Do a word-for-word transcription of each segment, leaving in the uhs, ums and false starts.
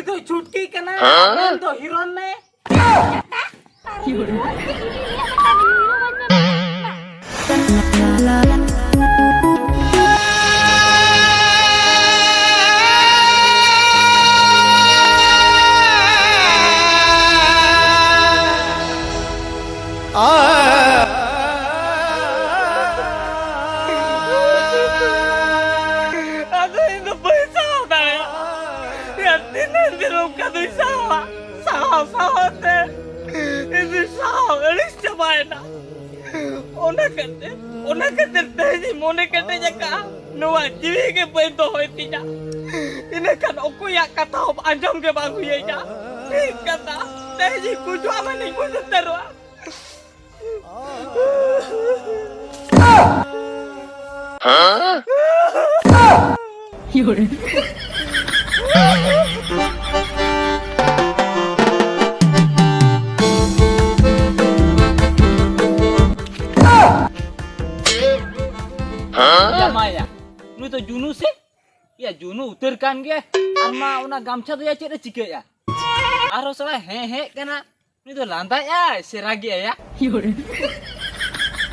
ᱛᱚ ᱪᱷᱩᱴᱠᱤ ᱠᱟᱱᱟ, ᱦᱮᱸ? ᱟᱢ ᱫᱚ ᱦᱤᱨᱚᱱ ᱢᱮ᱾ ᱟᱫᱚ ᱤᱧ ᱫᱚ ᱵᱟᱹᱧ ᱥᱟᱦᱟᱣ ᱫᱟᱲᱮᱭᱟᱜᱼᱟ᱾ ᱭᱟ, ᱛᱤᱱᱟᱹᱜ ᱫᱤᱱ ᱚᱱᱠᱟ ᱫᱚᱧ ᱥᱟᱦᱟᱣᱟ? ᱥᱟᱦᱟᱣ ᱥᱟᱦᱟᱣ ᱛᱮ ᱤᱧ ᱫᱚᱧ ᱥᱟᱦᱟᱣ ᱟᱹᱲᱤᱥ ᱪᱟᱵᱟᱭᱮᱱᱟ᱾ ᱚᱱᱟ ᱠᱷᱟᱹᱛᱤᱨ, ᱚᱱᱟ ᱠᱷᱟᱹᱛᱤᱨ ᱛᱮᱦᱮᱧ ᱤᱧ ᱢᱚᱱᱮ ᱠᱮᱴᱮᱡ ᱟᱠᱟᱫᱼᱟ, ᱱᱚᱣᱟ ᱡᱤᱣᱤ ᱜᱮ ᱵᱟᱹᱧ ᱫᱚᱦᱚᱭ ᱛᱤᱧᱟ᱾ ᱤᱱᱟᱹ ᱠᱷᱟᱱ ᱚᱠᱚᱭᱟᱜ ᱠᱟᱛᱷᱟ ᱦᱚᱸ ᱟᱸᱡᱚᱢ ᱜᱮ ᱵᱟᱝ ᱦᱩᱭ ᱟᱹᱧᱟ᱾ ᱴᱷᱤᱠ ᱠᱟᱛᱷᱟ, ᱛᱮᱦᱮᱧ ᱤᱧ ᱜᱩᱡᱩᱜᱼᱟ ᱢᱟᱱᱮᱧ ᱜᱩᱡ ᱩᱛᱟᱹᱨᱚᱜᱼᱟ᱾ ᱡᱟᱢᱟᱭᱟ, ᱱᱩᱭ ᱫᱚ ᱡᱩᱱᱩ ᱥᱮ? ᱭᱟ, ᱡᱩᱱᱩ ᱩᱛᱟᱹᱨ ᱠᱟᱱ ᱜᱮ᱾ ᱟᱨ ᱢᱟ ᱚᱱᱟ ᱜᱟᱢᱪᱷᱟ ᱫᱚ ᱭᱟ ᱪᱮᱫ ᱮ ᱪᱤᱠᱟᱹᱭᱟ? ᱟᱨᱦᱚᱸ ᱥᱟᱞᱟ ᱦᱮᱸ ᱦᱮᱸ ᱠᱟᱱᱟ᱾ ᱱᱩᱭ ᱫᱚ ᱞᱟᱸᱫᱟᱭᱮᱜᱼᱟᱭ ᱥᱮ ᱨᱟᱜᱮᱜᱼᱟᱭ ᱭᱟ?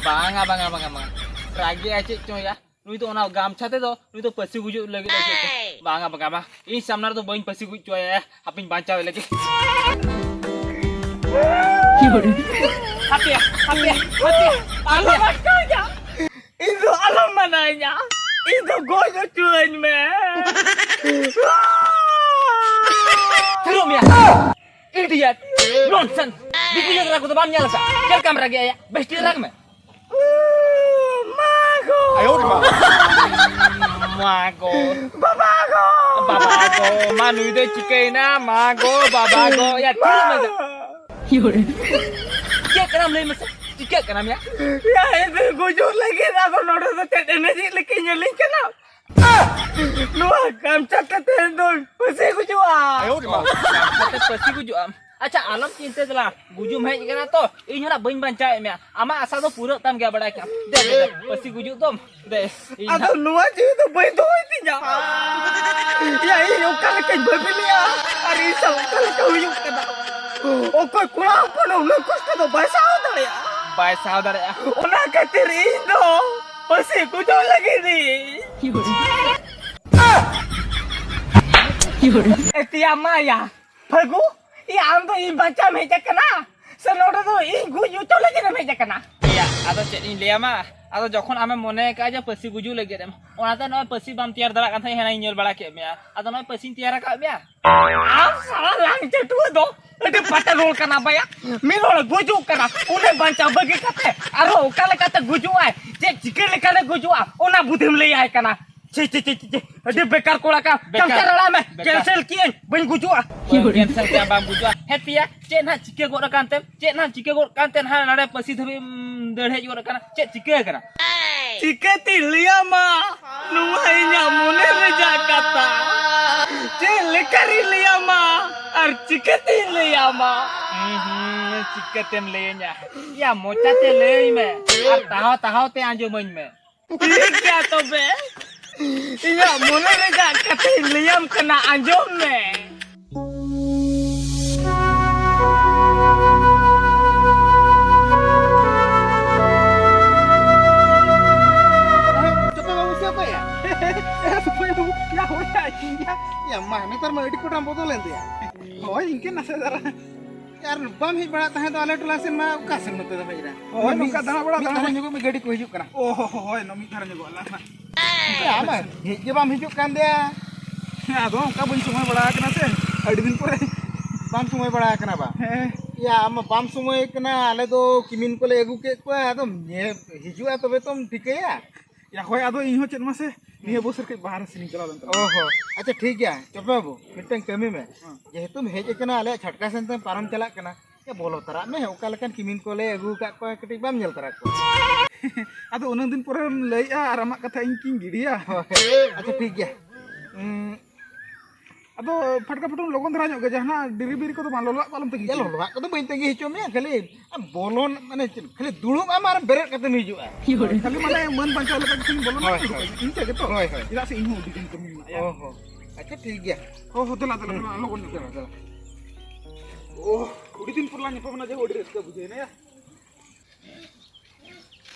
ᱵᱟᱝᱟ, ᱵᱟᱝᱟ, ᱵᱟᱝᱟ, ᱵᱟᱝᱟ᱾ ᱨᱟᱜᱮᱜᱼᱟᱭ ᱪᱮᱫ ᱪᱚᱝ ᱭᱟ? ᱱᱩᱭ ᱫᱚ ᱚᱱᱟ ᱜᱟᱢᱪᱷᱟ ᱛᱮᱫᱚ ᱱᱩᱭ ᱫᱚ ᱯᱟᱹᱥᱤ ᱜᱩᱡᱩᱜ ᱞᱟᱹᱜᱤᱫ ᱮ ᱪᱮᱫ ᱪᱚᱝ᱾ ᱵᱟᱝᱟ, ᱵᱟᱝᱟ, ᱵᱟᱝ᱾ ᱤᱧ ᱥᱟᱢᱱᱟ ᱨᱮᱫᱚ ᱵᱟᱹᱧ ᱯᱟᱹᱥᱤ ᱜᱩᱡ ᱦᱚᱪᱚᱣᱟᱭᱟ᱾ ᱦᱟᱯᱮᱧ ᱵᱟᱧᱪᱟᱣ ᱮ ᱞᱟᱹᱜᱤᱫ᱾ ᱦᱟᱯᱮᱭᱟ, ᱦᱟᱯᱮᱭᱟ, ᱦᱟᱯᱮᱭᱟ, ᱟᱞᱚᱢ ᱦᱟᱯᱮᱭᱟ᱾ ᱟᱴᱠᱟᱣᱤᱧᱟ᱾ ᱤᱧ ᱫᱚ ᱟᱞᱚᱢ ᱢᱟᱱᱟᱧᱟ᱾ ᱤᱧ ᱫᱚ ᱜᱚᱡ ᱦᱚᱪᱚᱣᱟᱹᱧ ᱢᱮ᱾ ᱛᱷᱤᱨᱚᱜ ᱢᱮᱭᱟ᱾ Idiot! Nonsense! ᱫᱤᱠᱩ ᱡᱟᱛᱨᱟ ᱠᱚᱫᱚ ᱵᱟᱢ ᱧᱮᱞ ᱟᱠᱟᱫ? ᱪᱮᱫ ᱞᱮᱠᱟᱢ ᱨᱟᱜᱮᱜᱼᱟ ᱭᱟ? ᱵᱮᱥ ᱴᱷᱤᱠ ᱨᱟᱜᱽ ᱢᱮ᱾ ᱢᱟ ᱜᱚ! ᱢᱟ ᱜᱚ! ᱵᱟᱵᱟ ᱜᱚ! ᱵᱟᱵᱟ ᱜᱚ! ᱢᱟ ᱱᱩᱭ ᱫᱚᱭ ᱪᱤᱠᱟᱹᱭᱮᱱᱟ? ᱢᱟ ᱜᱚ! ᱵᱟᱵᱟ ᱜᱚ! ᱭᱟ, ᱛᱷᱤᱨᱚᱜ ᱢᱮ ᱥᱮ᱾ ᱪᱤᱠᱟᱹᱜ ᱠᱟᱱᱟᱢ ᱞᱟᱹᱭ ᱢᱮᱥᱮ? ᱪᱤᱠᱟᱹᱜ ᱠᱟᱱᱟᱢ ᱭᱟ? ᱭᱟ, ᱤᱧ ᱫᱚ ᱜᱩᱡᱩᱜ ᱞᱟᱹᱜᱤᱫ, ᱟᱫᱚ ᱱᱚᱰᱮ ᱫᱚ ᱪᱮᱫ ᱮᱱᱮᱡ ᱞᱮᱠᱟᱧ ᱧᱮᱞᱤᱧ ᱠᱟᱱᱟ? ᱱᱚᱣᱟ ᱜᱟᱢᱪᱷᱟ ᱛᱮ ᱛᱮᱦᱮᱧ ᱫᱚᱧ ᱯᱟᱹᱥᱤ ᱜᱩᱡᱩᱜᱼᱟ᱾ ᱜᱟᱢᱪᱷᱟ ᱛᱮ ᱯᱟᱹᱥᱤ ᱜᱩᱡᱩᱜᱼᱟᱢ? ᱟᱪᱪᱷᱟ, ᱟᱞᱚᱢ ᱪᱤᱱᱛᱟᱹ ᱛᱟᱞᱟᱝ, ᱜᱩᱡᱩᱜ ᱮᱢ ᱦᱮᱡ ᱠᱟᱱᱟ ᱛᱚ, ᱤᱧ ᱦᱚᱸ ᱱᱟᱜ ᱵᱟᱹᱧ ᱵᱟᱧᱪᱟᱣᱮᱫ ᱢᱮᱭᱟ᱾ ᱟᱢᱟᱜ ᱟᱥᱟ ᱫᱚ ᱯᱩᱨᱟᱹᱜ ᱛᱟᱢ ᱜᱮᱭᱟ, ᱵᱟᱲᱟᱭ ᱠᱟᱱ᱾ ᱫᱮ, ᱫᱮ, ᱫᱮ, ᱯᱟᱹᱥᱤ ᱜᱩᱡᱩᱜ ᱫᱚᱢ᱾ ᱫᱮ, ᱤᱧ ᱟᱫᱚ ᱱᱟᱜ ᱱᱚᱣᱟ ᱡᱤᱣᱤ ᱫᱚ ᱵᱟᱹᱧ ᱫᱚᱦᱚᱭ ᱛᱤᱧᱟ᱾ ᱭᱟ, ᱤᱧ ᱚᱠᱟ ᱞᱮᱠᱟᱧ ᱵᱷᱟᱹᱵᱤ ᱞᱮᱭᱟ, ᱟᱨ ᱚᱠᱟ ᱞᱮᱠᱟ ᱦᱩᱭᱩᱜ ᱠᱟᱱᱟ? ᱚᱠᱚᱭ ᱠᱚᱲᱟ ᱦᱚᱯᱚᱱ ᱩᱱᱟᱹᱜ ᱠᱚᱥᱴᱚ ᱫᱚ ᱵᱟᱭ ᱥᱟᱦᱟᱣ ᱫᱟᱲᱮᱭᱟᱜᱼᱟ᱾ ᱵᱟᱭ ᱥᱟᱦᱟᱣ ᱫᱟᱲᱮᱭᱟᱜᱼᱟ᱾ ᱚᱱᱟ ᱠᱷᱟᱹᱛᱤᱨ ᱤᱧ ᱫᱚ ᱯᱟᱹᱥᱤ ᱜᱩᱡᱩᱜ ᱞᱟᱹᱜᱤᱫ ᱤᱧ᱾ ᱮᱛᱤᱭᱟ ᱢᱟᱭᱟ, ᱯᱷᱟᱹᱜᱩ, ᱤᱭᱟᱹ, ᱟᱢ ᱫᱚ ᱤᱧ ᱵᱟᱧᱪᱟᱣ ᱮᱢ ᱦᱮᱡ ᱟᱠᱟᱱᱟ ᱥᱮ ᱱᱚᱰᱮ ᱫᱚ ᱤᱧ ᱜᱩᱡ ᱦᱚᱪᱚ ᱞᱟᱹᱜᱤᱫ ᱮᱢ ᱦᱮᱡ ᱟᱠᱟᱱᱟ? ᱤᱭᱟᱹ, ᱟᱫᱚ ᱪᱮᱫ ᱤᱧ ᱞᱟᱹᱭᱟᱢᱟ, ᱟᱫᱚ ᱡᱚᱠᱷᱚᱱ ᱟᱢᱮᱢ ᱢᱚᱱᱮ ᱟᱠᱟᱫᱼᱟ ᱡᱮ ᱯᱟᱹᱥᱤ ᱜᱩᱡᱩᱜ ᱞᱟᱹᱜᱤᱫ ᱮᱢ, ᱚᱱᱟᱛᱮ ᱱᱚᱜᱼᱚᱭ ᱯᱟᱹᱥᱤ ᱵᱟᱢ ᱛᱮᱭᱟᱨ ᱫᱟᱲᱮᱭᱟᱜ ᱠᱟᱱ ᱛᱟᱦᱮᱸᱫ, ᱦᱮᱱᱟᱧ ᱧᱮᱞ ᱵᱟᱲᱟ ᱠᱮᱫ ᱢᱮᱭᱟ, ᱟᱫᱚ ᱱᱚᱜᱼᱚᱭ ᱯᱟᱹᱥᱤᱧ ᱛᱮᱭᱟᱨ ᱟᱠᱟᱫ ᱢᱮᱭᱟ᱾ ᱟᱢ ᱥᱟᱞᱟ ᱞᱟᱝᱪᱟᱹᱴᱩᱣᱟᱹ ᱫᱚ ᱟᱹᱰᱤ ᱯᱟᱴᱮ ᱨᱚᱲ ᱠᱟᱱᱟ ᱵᱟᱭᱟ᱾ ᱢᱤᱫ ᱦᱚᱲ ᱜᱩᱡᱩᱜ ᱠᱟᱱᱟ, ᱩᱱᱤ ᱵᱟᱧᱪᱟᱣ ᱵᱟᱹᱜᱤ ᱠᱟᱛᱮ ᱟᱨᱦᱚᱸ ᱚᱠᱟ ᱞᱮᱠᱟᱛᱮ ᱜᱩᱡᱩᱜ ᱟᱭ, ᱪᱮᱫ ᱪᱤᱠᱟᱹ ᱞᱮᱠᱷᱟᱱᱮ ᱜᱩᱡᱩᱜᱼᱟ, ᱚᱱᱟ ᱵᱩᱫᱷᱤᱢ ᱞᱟᱹᱭ ᱟᱭ ᱠᱟᱱᱟ᱾ ᱪᱷᱤ, ᱪᱷᱤ, ᱪᱷᱤ, ᱪᱷᱤ, ᱪᱷᱤ, ᱟᱹᱰᱤ ᱵᱮᱠᱟᱨ ᱠᱚᱲᱟ ᱠᱟᱱᱟ᱾ ᱵᱮᱠᱟᱨ᱾ ᱪᱟᱞᱟᱜ ᱢᱮ, ᱵᱮᱠᱟᱨ᱾ ᱠᱮᱱᱥᱮᱞ ᱠᱤᱭᱟᱹᱧ, ᱵᱟᱹᱧ ᱜᱩᱡᱩᱜᱼᱟ᱾ ᱠᱮᱱᱥᱮᱞ ᱠᱮᱭᱟ, ᱵᱟᱢ ᱜᱩᱡᱩᱜᱼᱟ᱾ ᱦᱮᱸ ᱛᱤᱭᱟ, ᱪᱮᱫ ᱱᱟᱦᱟᱜ ᱪᱤᱠᱟᱹ ᱜᱚᱫ ᱟᱠᱟᱱ ᱛᱮᱢ, ᱪᱮᱫ ᱱᱟᱦᱟᱜ ᱪᱤᱠᱟᱹ ᱜᱚᱫ ᱠᱟᱱ ᱛᱮ ᱱᱟᱦᱟᱜ ᱱᱚᱰᱮ ᱯᱟᱹᱥᱤ ᱫᱷᱟᱹᱵᱤᱡ ᱮᱢ ᱫᱟᱹᱲ ᱦᱮᱡ ᱜᱚᱫ ᱟᱠᱟᱱᱟ? ᱪᱮᱫ ᱪᱤᱠᱟᱹ ᱟᱠᱟᱱᱟ? ᱪᱤᱠᱟᱹᱛᱤᱧ ᱞᱟᱹᱭᱟᱢᱟ ᱱᱚᱣᱟ ᱤᱧᱟᱜ ᱢᱚᱱᱮ ᱨᱮᱭᱟᱜ ᱠᱟᱛᱷᱟ? ᱪᱮᱫ ᱞᱮᱠᱟᱨᱤᱧ ᱞᱟᱹᱭᱟᱢᱟ ᱟᱨ ᱪᱤᱠᱟᱹᱛᱤᱧ ᱞᱟᱹᱭᱟᱢᱟ? ᱦᱩᱸ, ᱦᱩᱸ, ᱪᱤᱠᱟᱹᱛᱮᱢ ᱞᱟᱹᱭᱟᱹᱧᱟ? ᱭᱟ, ᱢᱚᱪᱟᱛᱮ ᱞᱟᱹᱭᱟᱹᱧ ᱢᱮ ᱟᱨ ᱛᱟᱦᱟᱣ ᱛᱟᱦᱟᱣ ᱛᱮ ᱟᱸᱡᱚᱢᱟᱹᱧ ᱢᱮ᱾ ᱴᱷᱤᱠ ᱜᱮᱭᱟ ᱛᱚᱵᱮ, ᱤᱧᱟᱜ ᱢᱚᱱᱮ ᱨᱮᱭᱟᱜ ᱠᱟᱛᱷᱟᱧ ᱞᱟᱹᱭᱟᱢ ᱠᱟᱱᱟ, ᱟᱸᱡᱚᱢ ᱢᱮ᱾ ᱪᱚᱯᱮ ᱵᱟᱹᱵᱩ ᱥᱮ ᱚᱠᱚᱭᱟ? ᱥᱩᱯᱟᱹᱭ ᱵᱟᱹᱵᱩ, ᱭᱟ ᱦᱳᱭ, ᱭᱟ, ᱤᱧ ᱜᱮ᱾ ᱭᱟ ᱢᱟ, ᱱᱮᱛᱟᱨ ᱢᱟ ᱟᱹᱰᱤ ᱠᱚᱴᱟᱢ ᱵᱚᱫᱚᱞᱮᱱ ᱫᱚᱭᱟ᱾ ᱦᱳᱭ, ᱤᱱᱠᱟᱹ ᱱᱟᱥᱮ ᱫᱷᱟᱨᱟ᱾ ᱟᱨ ᱵᱟᱢ ᱦᱮᱡ ᱵᱟᱲᱟᱜ ᱛᱟᱦᱮᱸ ᱫᱚ ᱟᱞᱮ ᱴᱚᱞᱟ ᱥᱮᱱ ᱢᱟ, ᱚᱠᱟ ᱥᱮᱱ ᱱᱚᱛᱮ ᱫᱚᱢ ᱦᱮᱡ ᱮᱱᱟ? ᱦᱳᱭ, ᱢᱤᱫ, ᱱᱚᱝᱠᱟ ᱫᱟᱬᱟ ᱵᱟᱲᱟ, ᱢᱤᱫ ᱫᱟᱬᱟ ᱫᱷᱟᱨᱮ ᱵᱟᱲᱟ᱾ ᱧᱚᱜᱚᱜ ᱢᱮ, ᱜᱟᱹᱰᱤ ᱠᱚ ᱦᱤᱡᱩᱜ ᱠᱟᱱᱟ᱾ ᱚ ᱦᱚ, ᱦᱳᱭ, ᱱᱚ-, ᱢᱤᱫ ᱫᱷᱟᱨᱮ ᱧᱚᱜᱚᱜ ᱟᱞᱟᱝ ᱦᱟᱸᱜ᱾ ᱮ, ᱟᱢ ᱦᱮᱡ ᱜᱮ ᱵᱟᱢ ᱦᱤᱡᱩᱜ ᱠᱟᱱ ᱫᱚᱭᱟ᱾ ᱦᱮᱸ, ᱟᱫᱚ ᱚᱱᱠᱟ ᱵᱟᱹᱧ ᱥᱚᱢᱚᱭ ᱵᱟᱲᱟ ᱟᱠᱟᱱᱟ ᱥᱮ, ᱟᱹᱰᱤ ᱫᱤᱱ ᱯᱚᱨᱮ᱾ ᱵᱟᱢ ᱥᱚᱢᱚᱭ ᱵᱟᱲᱟ ᱟᱠᱟᱱᱟ ᱵᱟ? ᱦᱮᱸ᱾ ᱭᱟ, ᱟᱢ ᱢᱟ ᱵᱟᱢ ᱥᱚᱢᱚᱭ ᱠᱟᱱᱟ, ᱟᱞᱮ ᱫᱚ ᱠᱤᱢᱤᱱ ᱠᱚᱞᱮ ᱟᱹᱜᱩ ᱠᱮᱫ ᱠᱚᱣᱟ, ᱟᱫᱚᱢ ᱧᱮᱞ ᱦᱤᱡᱩᱜᱼᱟ ᱛᱚᱵᱮ ᱛᱚᱢ ᱴᱷᱤᱠᱟᱹᱭᱟ᱾ ᱭᱟ, ᱦᱳᱭ, ᱟᱫᱚ ᱤᱧ ᱦᱚᱸ ᱪᱮᱫ ᱢᱟᱥᱮ ᱱᱤᱭᱟᱹ ᱵᱚᱪᱷᱚᱨ ᱠᱟᱹᱡ ᱵᱟᱦᱨᱮ ᱥᱮᱱᱤᱧ ᱪᱟᱞᱟᱣ ᱞᱮᱱ ᱛᱟᱦᱮᱸᱫ᱾ ᱚ ᱦᱚ, ᱟᱪᱪᱷᱟ, ᱴᱷᱤᱠ ᱜᱮᱭᱟ, ᱪᱚᱯᱮ ᱵᱟᱹᱵᱩ, ᱢᱤᱫᱴᱟᱝ ᱠᱟᱹᱢᱤ ᱢᱮ᱾ ᱦᱮᱸ᱾ ᱡᱮᱦᱮᱛᱩᱢ ᱦᱮᱡ ᱟᱠᱟᱱᱟ, ᱟᱞᱮᱭᱟᱜ ᱪᱷᱟᱴᱠᱟ ᱥᱮᱱ ᱛᱮᱢ ᱯᱟᱨᱚᱢ ᱪᱟᱞᱟᱜ ᱠᱟᱱᱟ, ᱭᱟ, ᱵᱚᱞᱚ ᱛᱟᱨᱟᱜ ᱢᱮ, ᱚᱠᱟ ᱞᱮᱠᱟᱱ ᱠᱤᱢᱤᱱ ᱠᱚᱞᱮ ᱟᱹᱜᱩ ᱟᱠᱟᱫ ᱠᱚᱣᱟ, ᱠᱟᱹᱴᱤᱡ ᱵᱟᱢ ᱧᱮᱞ ᱛᱟᱨᱟ ᱠᱚᱣᱟ? ᱟᱫᱚ ᱩᱱᱟᱹᱜ ᱫᱤᱱ ᱯᱚᱨᱮᱢ ᱞᱟᱹᱭᱮᱜᱼᱟ ᱟᱨ ᱟᱢᱟᱜ ᱠᱟᱛᱷᱟ ᱤᱧ ᱠᱤᱧ ᱜᱤᱰᱤᱭᱟ? ᱦᱳᱭ, ᱟᱪᱪᱷᱟ, ᱴᱷᱤᱠ ᱜᱮᱭᱟ᱾ ᱩᱸ, ᱟᱫᱚ ᱯᱷᱟᱴᱠᱟ ᱯᱷᱩᱴᱩᱢ ᱞᱚᱜᱚᱱ ᱫᱷᱟᱨᱟ ᱧᱚᱜ ᱜᱮ, ᱡᱟᱦᱟᱱᱟᱜ ᱰᱮᱨᱤ ᱵᱮᱨᱤ ᱠᱚᱫᱚ ᱵᱟᱝ, ᱞᱚᱞᱚᱣᱟᱜ ᱠᱚ ᱟᱞᱚᱢ ᱛᱟᱹᱜᱤ ᱭᱟ, ᱦᱚᱪᱚᱧᱟ᱾ ᱞᱚᱞᱚᱣᱟᱜ ᱠᱚᱫᱚ ᱵᱟᱹᱧ ᱛᱟᱹᱜᱤ ᱦᱚᱪᱚ ᱢᱮᱭᱟ, ᱠᱷᱟᱹᱞᱤ ᱟᱢ ᱵᱚᱞᱚᱱ, ᱢᱟᱱᱮ ᱪᱮᱫ, ᱠᱷᱟᱹᱞᱤ ᱫᱩᱲᱩᱵ ᱟᱢ ᱟᱨ ᱵᱮᱨᱮᱫ ᱠᱟᱛᱮᱢ ᱦᱤᱡᱩᱜᱼᱟ᱾ ᱦᱳᱭ, ᱠᱷᱟᱹᱞᱤ ᱢᱟᱱᱮ ᱢᱟᱹᱱ ᱵᱟᱧᱪᱟᱣ ᱞᱮᱠᱟ ᱜᱮ ᱠᱷᱟᱹᱞᱤᱧ ᱵᱚᱞᱚᱱᱟ, ᱦᱳᱭ, ᱤᱱᱠᱟᱹ ᱦᱳᱭ᱾ ᱜᱮᱛᱚ? ᱦᱳᱭ, ᱦᱳᱭ᱾ ᱪᱮᱫᱟᱜ ᱥᱮ ᱤᱧ ᱦᱚᱸ ᱟᱹᱰᱤ ᱜᱟᱱ ᱠᱟᱹᱢᱤ ᱢᱮᱱᱟᱜᱼᱟ᱾ ᱚ ᱦᱚᱸ, ᱟᱪᱪᱷᱟ, ᱴᱷᱤᱠ ᱜᱮᱭᱟ᱾ ᱦᱚᱸ, ᱦᱚᱸ, ᱫᱮᱞᱟ, ᱫᱮᱞᱟ, ᱦᱩᱸ᱾ ᱞᱚᱜᱚᱱ ᱧᱚᱜ ᱫᱮᱞᱟ, ᱫᱮᱞᱟ᱾ ᱳᱦ, ᱟᱹᱰᱤ ᱫᱤᱱ ᱯᱚᱨ ᱞᱟᱝ ᱧᱟᱯᱟᱢ ᱮᱱᱟ, ᱡᱟᱭᱦᱳᱠ, ᱟᱹᱰᱤ ᱨᱟᱹᱥᱠᱟᱹ ᱵᱩᱡᱷᱟᱹᱣ ᱮᱱᱟ ᱭᱟ᱾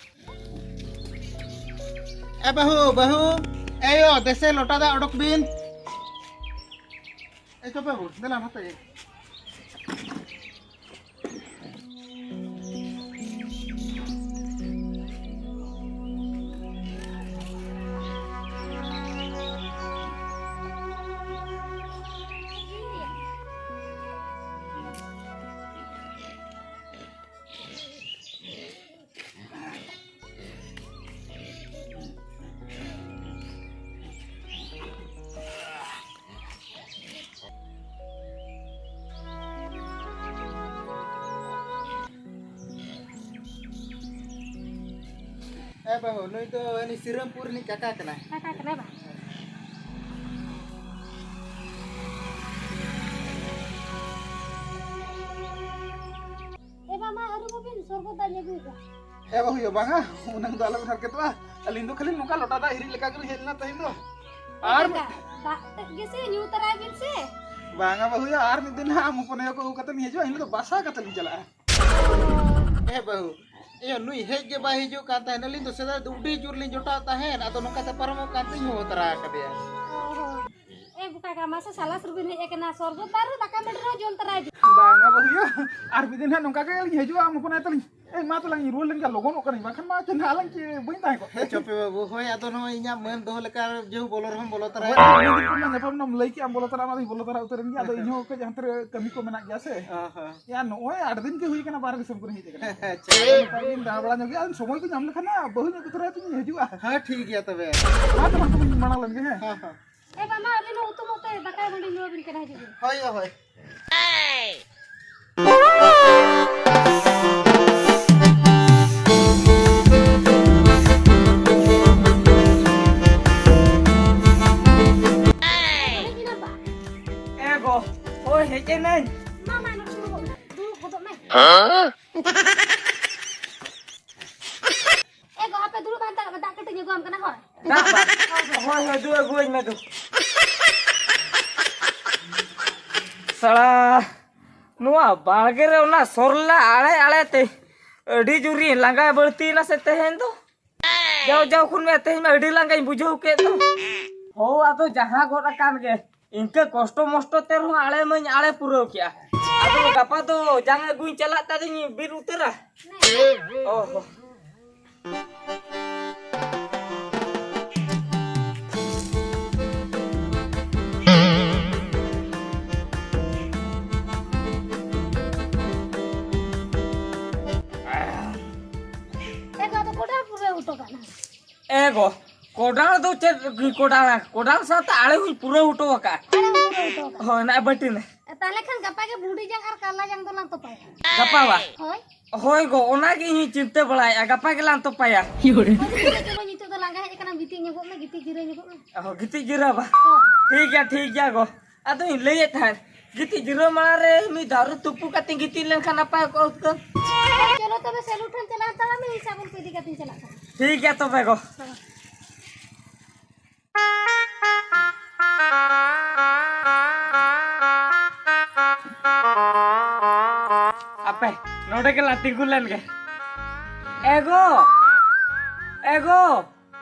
ᱮ ᱵᱟᱹᱦᱩ, ᱵᱟᱹᱦᱩ, ᱮ ᱭᱳ, ᱫᱮᱥᱮ ᱞᱚᱴᱟ ᱫᱟᱜ ᱚᱰᱚᱠ ᱵᱤᱱ᱾ ᱮ ᱪᱚᱯᱮ ᱵᱟᱹᱵᱩ, ᱫᱮᱞᱟ ᱱᱚᱛᱮ᱾ ᱮ ᱵᱟᱹᱦᱩ, ᱱᱩᱭ ᱫᱚ ᱩᱱᱤ ᱥᱤᱨᱟᱹᱢᱯᱩᱨ ᱨᱤᱱᱤᱡ ᱠᱟᱠᱟ ᱠᱟᱱᱟᱭ᱾ ᱠᱟᱠᱟ ᱠᱟᱱᱟᱭ ᱵᱟ? ᱮ ᱵᱟ, ᱢᱟ ᱟᱹᱨᱩᱵᱚᱜ ᱵᱤᱱ, ᱥᱚᱨᱵᱚᱛ ᱫᱟᱜ ᱧᱩ ᱟᱹᱜᱩᱭᱮᱫᱟ᱾ ᱮ ᱵᱟᱹᱦᱩ ᱭᱳ, ᱵᱟᱝᱟ, ᱩᱱᱟᱹᱝ ᱫᱚ ᱟᱞᱚᱵᱤᱱ ᱦᱟᱨᱠᱮᱛᱚᱜᱼᱟ᱾ ᱟᱹᱞᱤᱧ ᱫᱚ ᱠᱷᱟᱹᱞᱤ ᱱᱚᱝᱠᱟ ᱞᱚᱴᱟ ᱫᱟᱜ ᱦᱤᱨᱤᱡ ᱞᱮᱠᱟ ᱜᱮᱞᱤᱧ ᱦᱮᱡ ᱞᱮᱱᱟ ᱛᱮᱦᱮᱧ ᱫᱚ᱾ ᱟᱨ ᱵᱟᱝᱟ, ᱫᱟᱜ ᱛᱮᱫ ᱜᱮᱥᱮ ᱧᱩ ᱛᱟᱨᱟᱭ ᱵᱤᱱ ᱥᱮ᱾ ᱵᱟᱝᱟ ᱵᱟᱹᱦᱩ ᱭᱳ, ᱟᱨ ᱢᱤᱫ ᱫᱤᱱ ᱦᱟᱸᱜ ᱟᱢ ᱦᱚᱯᱚᱱ ᱟᱭᱳ ᱠᱚ ᱟᱹᱜᱩ ᱠᱟᱛᱮ ᱞᱤᱧ ᱦᱤᱡᱩᱜᱼᱟ, ᱮᱱᱦᱤᱞᱳᱜ ᱫᱚ ᱵᱟᱥᱟ ᱠᱟᱛᱮ ᱞᱤᱧ ᱪᱟᱞᱟᱜᱼᱟ᱾ ᱮ ᱵᱟᱹᱦᱩ, ᱤᱭᱟᱹ ᱱᱩᱭ ᱦᱮᱡ ᱜᱮ ᱵᱟᱭ ᱦᱤᱡᱩᱜ ᱠᱟᱱ ᱛᱟᱦᱮᱸᱫ, ᱟᱹᱞᱤᱧ ᱫᱚ ᱥᱮᱫᱟᱭ ᱫᱚ ᱟᱹᱰᱤ ᱡᱳᱨ ᱞᱤᱧ ᱡᱚᱴᱟᱣ ᱛᱟᱦᱮᱸᱫ, ᱟᱫᱚ ᱱᱚᱝᱠᱟᱛᱮ ᱯᱟᱨᱚᱢᱚᱜ ᱠᱟᱱ ᱛᱤᱧ ᱦᱚᱦᱚ ᱛᱟᱨᱟ ᱟᱠᱟᱫᱮᱭᱟ᱾ ᱚ ᱦᱚᱸ᱾ ᱮ ᱵᱚᱠᱟ ᱜᱟ, ᱢᱟᱥᱮ ᱥᱟᱞᱟᱥ ᱨᱮᱵᱤᱱ ᱦᱮᱡ ᱟᱠᱟᱱᱟ, ᱥᱚᱨᱵᱚᱛ ᱫᱟᱜ ᱨᱮ ᱫᱟᱠᱟ ᱢᱟᱹᱰᱤ ᱨᱮᱦᱚᱸ ᱡᱚᱢ ᱛᱟᱨᱟᱭ ᱵᱤᱱ᱾ ᱵᱟᱝᱟ ᱵᱟᱹᱦᱩᱭᱟ, ᱟᱨ ᱢᱤᱫ ᱫᱤᱱ ᱦᱟᱸᱜ ᱱᱚᱝᱠᱟ ᱜᱮ ᱞᱤᱧ ᱦᱤᱡᱩᱜᱼᱟ, ᱟᱢ ᱦᱚᱯᱚᱱ ᱟᱭᱳ ᱛᱟᱹᱞᱤᱧ᱾ ᱮ, ᱢᱟ ᱛᱟᱞᱟᱝ ᱤᱧ ᱨᱩᱣᱟᱹᱲ ᱞᱮᱱ ᱜᱮ, ᱞᱚᱜᱚᱱᱚᱜ ᱠᱟᱹᱱᱟᱹᱧ, ᱵᱟᱠᱷᱟᱱ ᱢᱟ ᱪᱮᱫ ᱦᱟᱸᱜ ᱟᱞᱟᱝ ᱪᱮ ᱵᱟᱹᱧ ᱛᱟᱦᱮᱸ ᱠᱚᱜ᱾ ᱦᱮᱸ, ᱪᱚᱯᱮ ᱵᱟᱹᱵᱩ, ᱦᱳᱭ, ᱟᱫᱚ ᱱᱚᱜᱼᱚᱭ ᱤᱧᱟᱹᱜ ᱢᱟᱹᱱ ᱫᱚᱦᱚ ᱞᱮᱠᱟ ᱡᱮ ᱵᱚᱞᱚ ᱨᱮᱦᱚᱸᱢ ᱵᱚᱞᱚ ᱛᱚᱨᱟᱭᱮᱱ᱾ ᱦᱳᱭ, ᱟᱹᱰᱤ ᱫᱤᱱ ᱠᱷᱚᱱ ᱧᱟᱯᱟᱢ ᱮᱱᱟᱢ, ᱞᱟᱹᱭ ᱠᱮᱜᱼᱟᱢ ᱵᱚᱞᱚ ᱛᱚᱨᱟ, ᱟᱫᱚᱧ ᱵᱚᱞᱚ ᱛᱚᱨᱟ ᱩᱛᱟᱹᱨᱮᱱ ᱜᱮᱭᱟ, ᱟᱫᱚ ᱤᱧ ᱦᱚᱸ ᱠᱟᱹᱡ ᱦᱟᱱᱛᱮ ᱨᱮ ᱠᱟᱹᱢᱤ ᱠᱚ ᱢᱮᱱᱟᱜ ᱜᱮᱭᱟ ᱥᱮ᱾ ᱚ ᱦᱚᱸ᱾ ᱭᱟ, ᱱᱚᱜᱼᱚᱭ ᱟᱹᱰᱤ ᱫᱤᱱ ᱜᱮ ᱦᱩᱭ ᱠᱟᱱᱟ, ᱵᱟᱦᱨᱮ ᱫᱤᱥᱚᱢ ᱠᱚᱨᱮ ᱦᱮᱡ ᱟᱠᱟᱱᱟ᱾ ᱟᱪᱪᱷᱟ᱾ ᱱᱚᱝᱠᱟ ᱜᱤᱧ ᱫᱟᱬᱟ ᱵᱟᱲᱟ ᱧᱚᱜ ᱜᱮᱭᱟ, ᱟᱫᱚ ᱥᱚᱢᱚᱭ ᱠᱚ ᱧᱟᱢ ᱞᱮᱠᱷᱟᱱ ᱦᱟᱸᱜ ᱵᱟᱹᱦᱩ ᱧᱚᱜ ᱠᱚ ᱛᱚᱨᱟᱭ ᱛᱤᱧ ᱦᱤᱡᱩᱜᱼᱟ᱾ ᱦᱮᱸ, ᱴᱷᱤᱠ ᱜᱮᱭᱟ ᱛᱚᱵᱮ᱾ ᱢᱟ ᱛᱚᱵᱮ, ᱛᱚᱵᱮᱧ ᱢᱟᱲᱟᱝ ᱞᱮᱱ ᱜᱮ, ᱦᱮᱸ᱾ ᱦᱮᱸ, ᱦᱮᱸ᱾ ᱮ ᱵᱟᱵᱟ, ᱟᱹᱵᱤᱱ ᱦᱚᱸ ᱩᱛᱩ ᱢᱚᱛᱚ ᱫᱟᱠᱟ ᱦᱚᱸ ᱞᱤᱧ ᱮᱢᱟ ᱵᱤᱱ ᱠᱟᱱᱟ, ᱦᱤᱡᱩᱜ ᱵᱤᱱ᱾ ᱦᱳᱭ, ᱦᱳᱭ᱾ ᱦᱮᱡ ᱮᱱᱟ ᱵᱟ? ᱮ ᱜᱚ, ᱦᱳᱭ, ᱦᱮᱡ ᱮᱱᱟᱹᱧ᱾ ᱢᱟ, ᱢᱟ, ᱱᱚᱰᱮ ᱫᱩᱲᱩᱵ ᱢᱮ, ᱫᱩᱲᱩᱵ ᱜᱚᱫᱚᱜ ᱢᱮ᱾ ᱮ ᱜᱚ, ᱦᱟᱯᱮ ᱫᱩᱲᱩᱵ ᱦᱟᱛᱟᱲᱚᱜ ᱢᱮ, ᱫᱟᱜ ᱠᱟᱹᱴᱤᱡ ᱤᱧ ᱟᱹᱜᱩᱣᱟᱢ ᱠᱟᱱᱟ, ᱦᱳᱭ᱾ ᱫᱟᱜ ᱵᱟ-, ᱦᱳᱭ, ᱦᱳᱭ, ᱫᱩ ᱟᱹᱜᱩᱣᱟᱹᱧ ᱢᱮ, ᱫᱩ᱾ ᱥᱟᱲᱟ, ᱱᱚᱣᱟ ᱵᱟᱲᱜᱮ ᱨᱮ ᱚᱱᱟ ᱥᱚᱨᱞᱟ ᱟᱲᱮ ᱟᱲᱮ ᱛᱮ ᱟᱹᱰᱤ ᱡᱳᱨᱤᱧ ᱞᱟᱸᱜᱟ ᱵᱟᱹᱲᱛᱤᱭᱮᱱᱟ ᱥᱮ ᱛᱮᱦᱮᱧ ᱫᱚ᱾ ᱡᱟᱣ ᱡᱟᱣ ᱠᱷᱚᱱ ᱢᱟ ᱛᱮᱦᱮᱧ ᱢᱟ ᱟᱹᱰᱤ ᱞᱟᱸᱜᱟᱧ ᱵᱩᱡᱷᱟᱹᱣ ᱠᱮᱫ ᱫᱚ᱾ ᱦᱳ, ᱟᱫᱚ ᱡᱟᱦᱟᱸ ᱜᱚᱫ ᱟᱠᱟᱱ ᱜᱮ, ᱤᱱᱠᱟᱹ ᱠᱚᱥᱴᱚ ᱢᱚᱥᱴᱚ ᱛᱮ ᱨᱮᱦᱚᱸ ᱟᱲᱮ ᱢᱟᱧ ᱟᱲᱮ ᱯᱩᱨᱟᱹᱣ ᱠᱮᱜᱼᱟ᱾ ᱟᱫᱚ ᱜᱟᱯᱟ ᱫᱚ ᱡᱟᱝ ᱟᱹᱜᱩᱧ ᱪᱟᱞᱟᱜ ᱛᱟᱫᱤᱧ ᱵᱤᱨ ᱩᱛᱟᱹᱨᱟ᱾ ᱚ ᱦᱚ᱾ ᱮ ᱜᱚ, ᱟᱫᱚ ᱠᱚᱰᱟᱞ ᱯᱩᱨᱟᱹᱣ ᱦᱚᱴᱚ ᱠᱟᱜ ᱢᱮ᱾ ᱮ ᱜᱚ, ᱠᱚᱰᱟᱞ ᱫᱚ ᱪᱮᱫ ᱠᱚᱰᱟᱞ? ᱠᱚᱰᱟᱞ ᱥᱟᱶᱛᱮ ᱟᱲᱮ ᱦᱚᱸᱧ ᱯᱩᱨᱟᱹᱣ ᱦᱚᱴᱚ ᱟᱠᱟᱜᱼᱟ᱾ ᱟᱲᱮ ᱦᱚᱸ ᱯᱩᱨᱟᱹᱣ ᱦᱚᱴᱚ ᱟᱠᱟᱜᱼᱟ᱾ ᱦᱳᱭ, ᱱᱚᱜᱼᱚᱭ ᱵᱟᱹᱴᱤ ᱱᱮ᱾ ᱛᱟᱦᱞᱮ ᱠᱷᱟᱱ ᱜᱟᱯᱟ ᱜᱮ ᱵᱷᱩᱸᱰᱤ ᱡᱟᱝ ᱟᱨ ᱠᱟᱨᱞᱟ ᱡᱟᱝ ᱫᱚᱞᱟᱝ ᱛᱚᱯᱟᱭᱟ᱾ ᱜᱟᱯᱟ ᱵᱟ? ᱦᱳᱭ᱾ ᱦᱳᱭ ᱜᱚ, ᱚᱱᱟ ᱜᱮ ᱤᱧ ᱦᱚᱸᱧ ᱪᱤᱱᱛᱟᱹ ᱵᱟᱲᱟᱭᱮᱫᱼᱟ, ᱜᱟᱯᱟ ᱜᱮᱞᱟᱝ ᱛᱚᱯᱟᱭᱟ᱾ ᱦᱳᱭ, ᱴᱷᱤᱠ ᱟᱪᱷᱮ ᱜᱚ, ᱱᱤᱛᱚᱜ ᱫᱚ ᱞᱟᱸᱜᱟ ᱦᱮᱡ ᱟᱠᱟᱱᱟᱢ, ᱜᱤᱛᱤᱡ ᱧᱚᱜᱚᱜ ᱢᱮ, ᱜᱤᱛᱤᱡ ᱡᱤᱨᱟᱹ ᱧᱚᱜᱚᱜ ᱢᱮ᱾ ᱚ, ᱜᱤᱛᱤᱡ ᱡᱤᱨᱟᱹ ᱵᱟ? ᱦᱳᱭ᱾ ᱴᱷᱤᱠ ᱜᱮᱭᱟ, ᱴᱷᱤᱠ ᱜᱮᱭᱟ ᱜᱚ᱾ ᱟᱫᱚᱧ ᱞᱟᱹᱭᱮᱫ ᱛᱟᱦᱮᱸᱫ, ᱜᱤᱛᱤᱡ ᱡᱤᱨᱟᱹᱣ ᱢᱟᱲᱟᱝ ᱨᱮ ᱢᱤᱫ ᱫᱷᱟᱣ ᱨᱮ ᱛᱩᱯᱩ ᱠᱟᱛᱮᱧ ᱜᱤᱛᱤᱡ ᱞᱮᱱᱠᱷᱟᱱ ᱱᱟᱯᱟᱭ ᱠᱚᱜᱼᱟ ᱦᱩᱛᱠᱟᱹᱢ᱾ ᱦᱳᱭ, ᱪᱚᱞᱚ ᱛᱚᱵᱮ ᱥᱮᱞᱩᱱ ᱴᱷᱮᱱ ᱪᱟᱞᱟᱣ ᱛᱟᱲᱟᱢ ᱢᱮ, ᱤᱧ ᱥᱟᱵᱚᱱ ᱠᱚ ᱤᱫᱤ ᱠᱟᱛᱮᱧ ᱪᱟᱞᱟᱜ ᱠᱟᱱᱟ᱾ ᱴᱷᱤᱠ ᱜᱮᱭᱟ ᱛᱚᱵᱮ ᱜᱚ᱾ ᱦᱳᱭ᱾ ᱟᱯᱮ ᱱᱚᱰᱮ ᱜᱮᱞᱟᱝ ᱛᱤᱸᱜᱩ ᱞᱮᱱ ᱜᱮ᱾ ᱮ ᱜᱚ! ᱮ ᱜᱚ!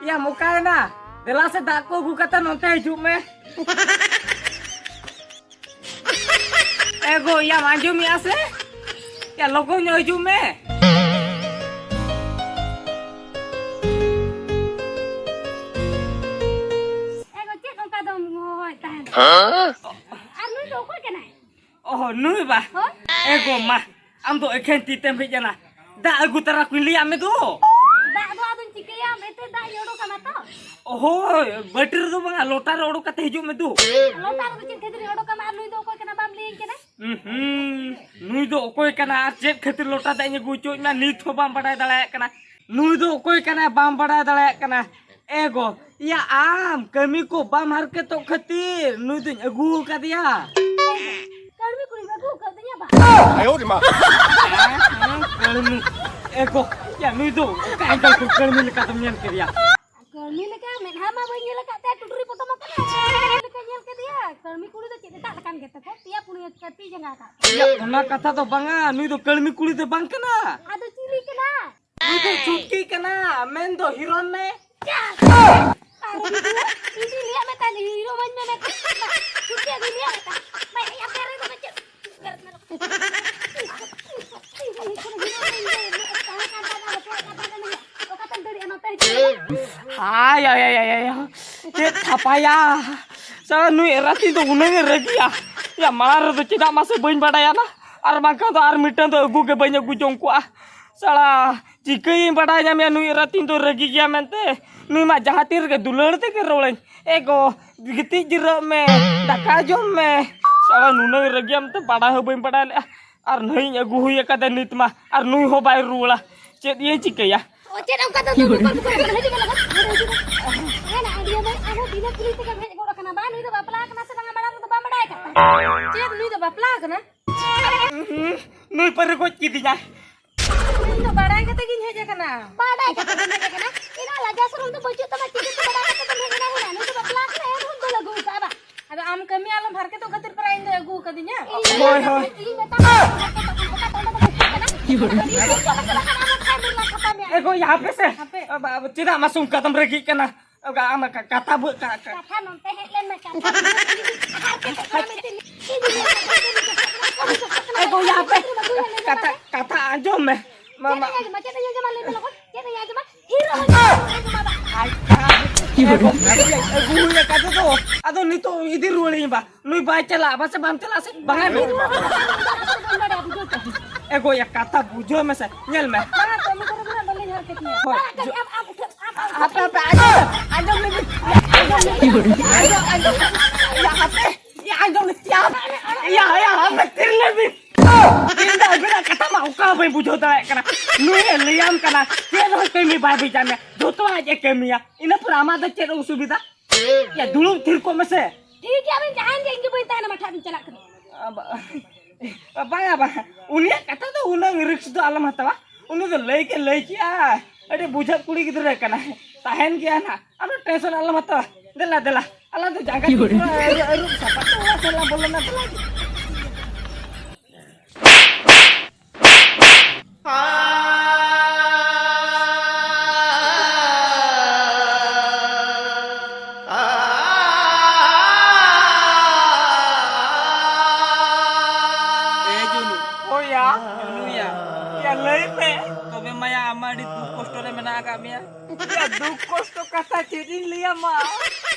ᱭᱟ, ᱢᱚᱠᱟᱭᱮᱱᱟ? ᱫᱮᱞᱟ ᱥᱮ ᱫᱟᱜ ᱠᱚ ᱟᱹᱜᱩ ᱠᱟᱛᱮ ᱱᱚᱱᱛᱮ ᱦᱤᱡᱩᱜ ᱢᱮ᱾ ᱮ ᱜᱚ, ᱭᱟᱢ ᱟᱸᱡᱚᱢᱮᱜᱼᱟ ᱥᱮ? ᱭᱟ, ᱞᱚᱜᱚᱱ ᱧᱚᱜ ᱦᱤᱡᱩᱜ ᱢᱮ᱾ ᱮ ᱜᱚ, ᱪᱮᱫ ᱚᱱᱠᱟ ᱫᱚᱢ ᱦᱚᱦᱚᱭᱮᱫ ᱛᱟᱦᱮᱱ? ᱟᱨ ᱱᱩᱭ ᱫᱚ ᱚᱠᱚᱭ ᱠᱟᱱᱟᱭ? ᱚᱦᱚ, ᱱᱩᱭ ᱵᱟ? ᱦᱳᱭ᱾ ᱮ ᱜᱚ ᱢᱟ, ᱟᱢ ᱫᱚ ᱮᱠᱷᱮᱱ ᱛᱤ ᱛᱮᱢ ᱦᱮᱡ ᱮᱱᱟ᱾ ᱫᱟᱜ ᱟᱹᱜᱩ ᱛᱟᱨᱟ ᱠᱚᱧ ᱞᱟᱹᱭᱟᱫ ᱢᱮ ᱫᱚ᱾ ᱫᱟᱜ ᱫᱚ ᱟᱫᱚᱧ ᱪᱤᱠᱟᱹᱭᱟ, ᱮᱱᱛᱮ ᱫᱟᱜ ᱤᱧ ᱚᱰᱚᱠ ᱟᱢᱟ ᱛᱚ᱾ ᱦᱳᱭ, ᱵᱟᱹᱴᱤ ᱨᱮᱫᱚ ᱵᱟᱝᱟ, ᱞᱚᱴᱟ ᱨᱮ ᱚᱰᱚᱠ ᱠᱟᱛᱮ ᱦᱤᱡᱩᱜ ᱢᱮ ᱫᱩ᱾ ᱞᱚᱴᱟ ᱨᱮᱫᱚ ᱪᱮᱫ ᱠᱷᱟᱹᱛᱤᱨᱤᱧ ᱚᱰᱚᱠ ᱟᱢᱟ? ᱟᱨ ᱱᱩᱭ ᱫᱚ ᱚᱠᱚᱭ ᱠᱟᱱᱟ ᱵᱟᱢ ᱞᱟᱹᱭᱟᱹᱧ ᱠᱟᱱᱟ? ᱩᱸᱦᱩᱸ, ᱱᱩᱭ ᱫᱚ ᱚᱠᱚᱭ ᱠᱟᱱᱟ ᱟᱨ ᱪᱮᱫ ᱠᱷᱟᱹᱛᱤᱨ ᱞᱚᱴᱟ ᱫᱟᱜ ᱤᱧ ᱟᱹᱜᱩ ᱦᱚᱪᱚᱣᱟᱹᱧ ᱢᱟ, ᱱᱤᱛ ᱦᱚᱸ ᱵᱟᱢ ᱵᱟᱰᱟᱭ ᱫᱟᱲᱮᱭᱟᱜ ᱠᱟᱱᱟ᱾ ᱱᱩᱭ ᱫᱚ ᱚᱠᱚᱭ ᱠᱟᱱᱟᱭ ᱵᱟᱢ ᱵᱟᱰᱟᱭ ᱫᱟᱲᱮᱭᱟᱜ ᱠᱟᱱᱟ᱾ ᱮ ᱜᱚ, ᱭᱟ ᱟᱢ ᱠᱟᱹᱢᱤ ᱠᱚ ᱵᱟᱢ ᱦᱟᱨᱠᱮᱛᱚᱜ ᱠᱷᱟᱹᱛᱤᱨ ᱱᱩᱭ ᱫᱚᱧ ᱟᱹᱜᱩ ᱟᱠᱟᱫᱮᱭᱟ᱾ ᱠᱟᱹᱲᱢᱤ ᱠᱩᱲᱤᱢ ᱟᱹᱜᱩ ᱟᱠᱟᱫᱤᱧᱟ ᱵᱟ? ᱟᱭᱳ ᱨᱮ ᱢᱟ᱾ ᱦᱮᱸ, ᱦᱮᱸ, ᱠᱟᱹᱲᱢᱤ᱾ ᱮ ᱜᱚ, ᱭᱟ ᱱᱩᱭ ᱫᱚ ᱚᱠᱟ angle ᱠᱷᱚᱱ ᱠᱟᱹᱲᱢᱤ ᱞᱮᱠᱟ ᱫᱚᱢ ᱧᱮᱞ ᱠᱮᱫᱮᱭᱟ? ᱠᱟᱹᱲᱢᱤ ᱞᱮᱠᱟ ᱢᱮᱫᱦᱟ ᱢᱟ ᱵᱟᱹᱧ ᱧᱮᱞ ᱟᱠᱟᱫ ᱛᱟᱭᱟ, ᱴᱩᱴᱩᱨᱤ ᱯᱚᱴᱚᱢ ᱟᱠᱟᱱᱟ᱾ ᱠᱟᱹᱲᱢᱤ ᱞᱮᱠᱟ ᱧᱮᱞ ᱠᱮᱫᱮᱭᱟ᱾ ᱠᱟᱹᱲᱢᱤ ᱠᱩᱲᱤ ᱫᱚ ᱪᱮᱫ ᱮᱴᱟᱜ ᱞᱮᱠᱟᱱ ᱜᱮ ᱛᱟᱠᱚ, ᱯᱮᱭᱟ ᱯᱩᱱᱭᱟᱹ ᱛᱤ ᱡᱟᱸᱜᱟ ᱠᱟᱜ᱾ ᱭᱟ, ᱚᱱᱟ ᱠᱟᱛᱷᱟ ᱫᱚ ᱵᱟᱝᱟ, ᱱᱩᱭ ᱫᱚ ᱠᱟᱹᱲᱢᱤ ᱠᱩᱲᱤ ᱫᱚ ᱵᱟᱝ ᱠᱟᱱᱟ᱾ ᱟᱫᱚ ᱪᱤᱞᱤ ᱠᱟᱱᱟ? ᱱᱩᱭ ᱫᱚ ᱪᱩᱴᱠᱤ ᱠᱟᱱᱟ, ᱢᱮᱱ ᱫᱚ ᱦᱤᱨᱚᱱ ᱢᱮ᱾ ᱟᱨ ᱩᱱᱤ ᱫᱚ ᱤᱧ ᱫᱩᱧ ᱞᱟᱹᱭᱟᱫ ᱢᱮ ᱛᱟᱦᱮᱸᱫ, ᱦᱤᱨᱳ ᱢᱟᱧ ᱢᱮᱱᱮᱫ ᱛᱟᱦᱮᱸᱫ᱾ ᱪᱩᱴᱠᱤ ᱟᱫᱚᱧ ᱞᱟᱹᱭᱟᱫ ᱢᱮ ᱛᱟᱦᱮᱸᱫ᱾ ᱵᱟᱭ ᱦᱮᱡ ᱟᱠᱟᱱ ᱨᱮ ᱫᱚ ᱪᱮᱫ? ᱦᱟᱭ, ᱦᱟᱭ, ᱦᱟᱭ, ᱦᱟᱭ, ᱦᱟᱭ᱾ ᱪᱮᱫ ᱛᱷᱟᱯᱟᱭᱟ? ᱥᱟᱞᱟ ᱱᱩᱭ ᱮᱨᱟᱛᱤ ᱫᱚ ᱩᱱᱟᱹᱝ ᱮ ᱨᱟᱹᱜᱤᱭᱟ᱾ ᱭᱟ, ᱢᱟᱲᱟᱝ ᱨᱮᱫᱚ ᱪᱮᱫᱟᱜ ᱢᱟᱥᱮ ᱵᱟᱹᱧ ᱵᱟᱰᱟᱭᱟ ᱱᱟ? ᱟᱨ ᱵᱟᱝᱠᱷᱟᱱ ᱫᱚ ᱟᱨ ᱢᱤᱫᱴᱟᱝ ᱫᱚ ᱟᱹᱜᱩ ᱜᱮ ᱵᱟᱹᱧ ᱟᱹᱜᱩ ᱡᱚᱝ ᱠᱚᱜᱼᱟ᱾ ᱥᱟᱞᱟ, ᱪᱤᱠᱟᱹᱭᱟᱹᱧ ᱵᱟᱰᱟᱭ ᱧᱟᱢᱮᱭᱟ ᱱᱩᱭ ᱮᱨᱟᱛᱤᱧ ᱫᱚ ᱨᱟᱹᱜᱤ ᱜᱮᱭᱟ ᱢᱮᱱᱛᱮ? ᱱᱩᱭ ᱢᱟ ᱡᱟᱦᱟᱸ ᱛᱤ ᱨᱮᱜᱮ ᱫᱩᱞᱟᱹᱲ ᱛᱮᱜᱮ ᱨᱚᱲᱟᱹᱧ᱾ ᱮ ᱜᱚ, ᱜᱤᱛᱤᱡ ᱡᱤᱨᱟᱹᱜ ᱢᱮ, ᱫᱟᱠᱟ ᱡᱚᱢ ᱢᱮ᱾ ᱥᱟᱞᱟ ᱱᱩᱱᱟᱹᱝ ᱨᱟᱹᱜᱤᱭᱟᱢ ᱛᱮ ᱵᱟᱰᱟᱭ ᱦᱚᱸ ᱵᱟᱹᱧ ᱵᱟᱰᱟᱭ ᱞᱮᱜᱼᱟ᱾ ᱟᱨ ᱱᱟᱹᱭᱤᱧ ᱟᱹᱜᱩ ᱦᱩᱭ ᱟᱠᱟᱫᱮ ᱱᱤᱛ ᱢᱟ, ᱟᱨ ᱱᱩᱭ ᱦᱚᱸ ᱵᱟᱭ ᱨᱩᱣᱟᱹᱲᱟ᱾ ᱪᱮᱫ ᱤᱭᱟᱹᱧ ᱪᱤᱠᱟᱹᱭᱟ? ᱚ, ᱪᱮᱫ ᱚᱱᱠᱟ ᱫᱚ ᱫᱩᱲᱩᱵ ᱠᱚ ᱫᱩᱲᱩᱵ ᱠᱟᱱᱟ? ᱦᱤᱡᱩᱜ ᱢᱮ ᱞᱚᱜᱚᱱ, ᱱᱚᱰᱮ ᱦᱤᱡᱩᱜ ᱢᱮ᱾ ᱦᱮᱸ, ᱱᱟ, ᱟᱹᱰᱤ ᱢᱚᱡᱽ, ᱟᱨᱦᱚᱸ ᱵᱤᱱᱟᱹ ᱠᱩᱞᱤ ᱛᱮᱜᱮᱢ ᱦᱮᱡ ᱜᱚᱫ ᱟᱠᱟᱱᱟ᱾ ᱵᱟᱝ, ᱱᱩᱭ ᱫᱚ ᱵᱟᱯᱞᱟ ᱟᱠᱟᱱᱟ ᱥᱮ ᱵᱟᱝᱟ, ᱢᱟᱲᱟᱝ ᱨᱮᱫᱚ ᱵᱟᱢ ᱵᱟᱰᱟᱭ ᱟᱠᱟᱫ ᱛᱟᱦᱮᱸᱫ᱾ ᱪᱮᱫ, ᱱᱩᱭ ᱫᱚ ᱵᱟᱯᱞᱟ ᱟᱠᱟᱱᱟ? ᱩᱦᱩᱸ, ᱱᱩᱭ ᱯᱟᱹᱨᱤ ᱜᱚᱡ ᱠᱤᱫᱤᱧᱟᱭ᱾ ᱤᱧ ᱫᱚ ᱵᱟᱰᱟᱭ ᱠᱟᱛᱮ ᱜᱤᱧ ᱦᱮᱡ ᱟᱠᱟᱱᱟ᱾ ᱵᱟᱰᱟᱭ ᱠᱟᱛᱮ ᱫᱚᱢ ᱦᱮᱡ ᱟᱠᱟᱱᱟ? ᱤᱧ ᱦᱚᱸ ᱞᱟᱡᱟ ᱥᱚᱨᱚᱢ ᱫᱚ ᱵᱟᱹᱪᱩᱜ ᱛᱟᱢᱟ, ᱪᱤᱠᱟᱹᱛᱮ ᱵᱟᱰᱟᱭ ᱠᱟᱛᱮ ᱫᱚᱢ ᱦᱮᱡ ᱮᱱᱟ? ᱦᱮᱸ, ᱱᱩᱭ ᱫᱚ ᱵᱟᱯᱞᱟ ᱟᱠᱟᱱᱟᱭ, ᱮᱱ ᱨᱮᱦᱚᱸᱢ ᱫᱟᱹᱲ ᱟᱹᱜᱩ ᱟᱠᱟᱫᱼᱟ ᱵᱟᱝ? ᱟᱫᱚ ᱟᱢ ᱠᱟᱹᱢᱤ ᱟᱞᱚᱢ ᱦᱟᱨᱠᱮᱛᱚᱜ ᱠᱷᱟᱹᱛᱤᱨ ᱯᱟᱨᱟ ᱤᱧ ᱫᱚᱭ ᱟᱹᱜᱩ ᱟᱠᱟᱫᱤᱧᱟ᱾ ᱤᱧ ᱦᱳᱭ, ᱦᱳᱭ᱾ ᱤᱧ ᱢᱮᱛᱟᱢ ᱠᱟᱱᱟ, ᱦᱟᱨᱠᱮᱛᱚᱜ ᱠᱟᱱᱟ, ᱚᱠᱟ ᱛᱮ ᱚᱸᱰᱮ ᱫᱚ ᱪᱮᱫ ᱠᱟᱱᱟ? ᱤᱧ ᱫᱚ ᱪᱮᱫ ᱦᱚᱸ ᱵᱟᱹᱧ ᱞᱟᱹᱭ ᱠᱮᱫᱟ᱾ ᱟᱢ ᱠᱷᱟᱱ ᱵᱤᱨᱞᱟ ᱠᱷᱟᱛᱟ ᱢᱮᱭᱟ᱾ ᱮ ᱜᱚ, ᱦᱟᱯᱮ ᱥᱮ᱾ ᱦᱟᱯᱮ᱾ ᱟᱵ-, ᱟᱵ-, ᱪᱮᱫᱟᱜ ᱢᱟᱥᱮ ᱚᱱᱠᱟ ᱫᱚᱢ ᱨᱟᱹᱜᱤᱜ ᱠᱟᱱᱟ? ᱟᱵ-, ᱟᱢ ᱠᱟ-, ᱠᱟᱛᱷᱟ ᱵᱟᱹ-, ᱠᱟ-, ᱠᱟ- ᱠᱟᱛᱷᱟ ᱱᱚᱱᱛᱮ ᱦᱮᱡ ᱞᱮᱱ ᱢᱮ, ᱠᱟᱛᱷᱟ ᱵᱩᱡᱷᱟᱹᱣ ᱠᱟᱛᱮ ᱤᱧ ᱦᱟᱨᱠᱮᱛᱚᱜ ᱠᱟᱱᱟ ᱢᱮᱱᱛᱮ ᱤᱧ ᱫᱚ ᱮ ᱜᱚ, ᱦᱟᱯᱮ᱾ ᱠᱟᱛᱷᱟ, ᱠᱟᱛᱷᱟ ᱟᱸᱡᱚᱢ ᱢᱮ᱾ ᱢᱟ, ᱢᱟ᱾ ᱪᱮᱫ ᱤᱧ ᱟᱸᱡᱚᱢᱟ? ᱪᱮᱫ ᱤᱧ ᱟᱸᱡᱚᱢᱟ? ᱞᱟᱹᱭ ᱢᱮ ᱞᱚᱜᱚᱱ᱾ ᱪᱮᱫ ᱤᱧ ᱟᱸᱡᱚᱢᱟ? ᱦᱤᱨᱳ ᱦᱚᱸ ᱟᱸᱡᱚᱢᱟ ᱵᱟᱝ? ᱟᱡ, ᱟᱡ, ᱮ ᱜᱚ, ᱟᱹᱜᱩ ᱦᱩᱭ ᱟᱠᱟᱫᱮ ᱫᱚ᱾ ᱟᱫᱚ ᱱᱤᱛᱚᱜ ᱤᱫᱤ ᱨᱩᱣᱟᱹᱲᱤᱧ ᱵᱟ᱾ ᱱᱩᱭ ᱵᱟᱭ ᱪᱟᱞᱟᱜᱼᱟ, ᱵᱟᱥᱮ ᱵᱟᱢ ᱪᱟᱞᱟᱜᱼᱟ ᱥᱮ? ᱵᱟᱝᱟ, ᱱᱩᱭ ᱫᱚ ᱵᱟᱝ᱾ ᱮ ᱜᱚ, ᱭᱟ, ᱠᱟᱛᱷᱟ ᱵᱩᱡᱷᱟᱹᱣ ᱢᱮᱥᱮ, ᱧᱮᱞ ᱢᱮ᱾ ᱵᱟᱝᱟ, ᱠᱟᱹᱢᱤ ᱠᱚᱨᱮ ᱫᱚ ᱱᱟᱜ ᱵᱟᱹᱞᱤᱧ ᱦᱟᱨᱠᱮᱛ ᱜᱮᱭᱟ᱾ ᱦᱳᱭ, ᱵᱟᱝᱟ, ᱡᱚ-, ᱠᱟᱹᱢᱤ ᱟᱯ-, ᱟᱯ-, ᱟᱯ-, ᱦᱟᱯᱮ, ᱦᱟᱯᱮ, ᱟᱸᱡᱚᱢ ᱞᱮ, ᱟᱸᱡᱚᱢ ᱞᱮ, ᱟᱸᱡᱚᱢ ᱞᱮ, ᱟᱸᱡᱚᱢ, ᱟᱸᱡᱚᱢ, ᱭᱟ, ᱦᱟᱯᱮ, ᱭᱟ, ᱟᱸᱡᱚᱢ ᱞᱮ, ᱭᱟ, ᱭᱟ, ᱭᱟ, ᱦᱟᱯᱮ, ᱛᱤᱨᱞᱟᱹ ᱵᱤᱱ᱾ ᱤᱧ ᱫᱚ ᱟᱹᱵᱤᱱᱟᱜ ᱠᱟᱛᱷᱟ ᱢᱟ ᱚᱠᱟ ᱦᱚᱸ ᱵᱟᱹᱧ ᱵᱩᱡᱷᱟᱹᱣ ᱫᱟᱲᱮᱭᱟᱜ ᱠᱟᱱᱟ᱾ ᱱᱩᱭ ᱮ ᱞᱟᱹᱭᱟᱢ ᱠᱟᱱᱟ, ᱪᱮᱫ ᱦᱚᱸ ᱠᱟᱹᱢᱤ ᱵᱟᱭ ᱵᱷᱮᱡᱟ ᱢᱮᱭᱟ, ᱡᱚᱛᱚ ᱟᱡ ᱮ ᱠᱟᱹᱢᱤᱭᱟ᱾ ᱤᱱᱟᱹ ᱯᱚᱨᱮ ᱟᱢᱟᱜ ᱫᱚ ᱪᱮᱫ ᱚᱥᱩᱵᱤᱫᱷᱟ? ᱭᱟ, ᱫᱩᱲᱩᱵ ᱛᱷᱤᱨ ᱠᱚᱜ ᱢᱮᱥᱮ᱾ ᱴᱷᱤᱠ ᱜᱮᱭᱟ, ᱟᱵᱮᱱ ᱡᱟᱦᱟᱸᱭᱮᱱ ᱜᱮ, ᱤᱧ ᱜᱮ ᱵᱟᱹᱧ ᱛᱟᱦᱮᱱᱟ, ᱢᱟᱴᱷᱟ ᱵᱤᱱ ᱪᱟᱞᱟᱜ ᱠᱟᱱᱟ᱾ ᱟ, ᱵᱟ-, ᱵᱟᱝᱟ, ᱵᱟᱝᱟ, ᱩᱱᱤᱭᱟᱜ ᱠᱟᱛᱷᱟ ᱫᱚ ᱩᱱᱟᱹᱝ risk ᱫᱚ ᱟᱞᱚᱢ ᱦᱟᱛᱟᱣᱟ᱾ ᱩᱱᱤ ᱫᱚ ᱞᱟᱹᱭ ᱠᱮ ᱞᱟᱹᱭ ᱠᱮᱜᱼᱟ, ᱟᱹᱰᱤ ᱵᱩᱡᱷᱟᱹᱜ ᱠᱩᱲᱤ ᱜᱤᱫᱽᱨᱟᱹ ᱠᱟᱱᱟᱭ, ᱛᱟᱦᱮᱱ ᱜᱮᱭᱟ ᱱᱟᱜ᱾ ᱟᱫᱚ tension ᱟᱞᱚᱢ ᱦᱟᱛᱟᱣᱟ᱾ ᱫᱮᱞᱟ, ᱫᱮᱞᱟ, ᱟᱞᱟᱝ ᱫᱚ ᱡᱟᱸᱜᱟ ᱛᱤ ᱯᱩᱨᱟᱹ ᱟᱹᱨᱩᱵ, ᱟᱹᱨᱩᱵ ᱥᱟᱯᱷᱟ ᱠᱟᱛᱮ ᱚᱲᱟᱜ ᱥᱮᱫ ᱞᱟᱝ ᱵᱚᱞᱚᱱᱟ, ᱫᱮᱞᱟ᱾ ᱞᱟᱹᱭ ᱯᱮ᱾ ᱛᱚᱵᱮ ᱢᱟᱭᱟ, ᱟᱢ ᱢᱟ ᱟᱹᱰᱤ ᱫᱩᱠ ᱠᱚᱥᱴᱚ ᱨᱮ ᱢᱮᱱᱟᱜ ᱟᱠᱟᱫ ᱢᱮᱭᱟ᱾ ᱭᱟ, ᱫᱩᱠ ᱠᱚᱥᱴᱚ ᱠᱟᱛᱷᱟ ᱪᱮᱫ ᱤᱧ ᱞᱟᱹᱭᱟᱢᱟ?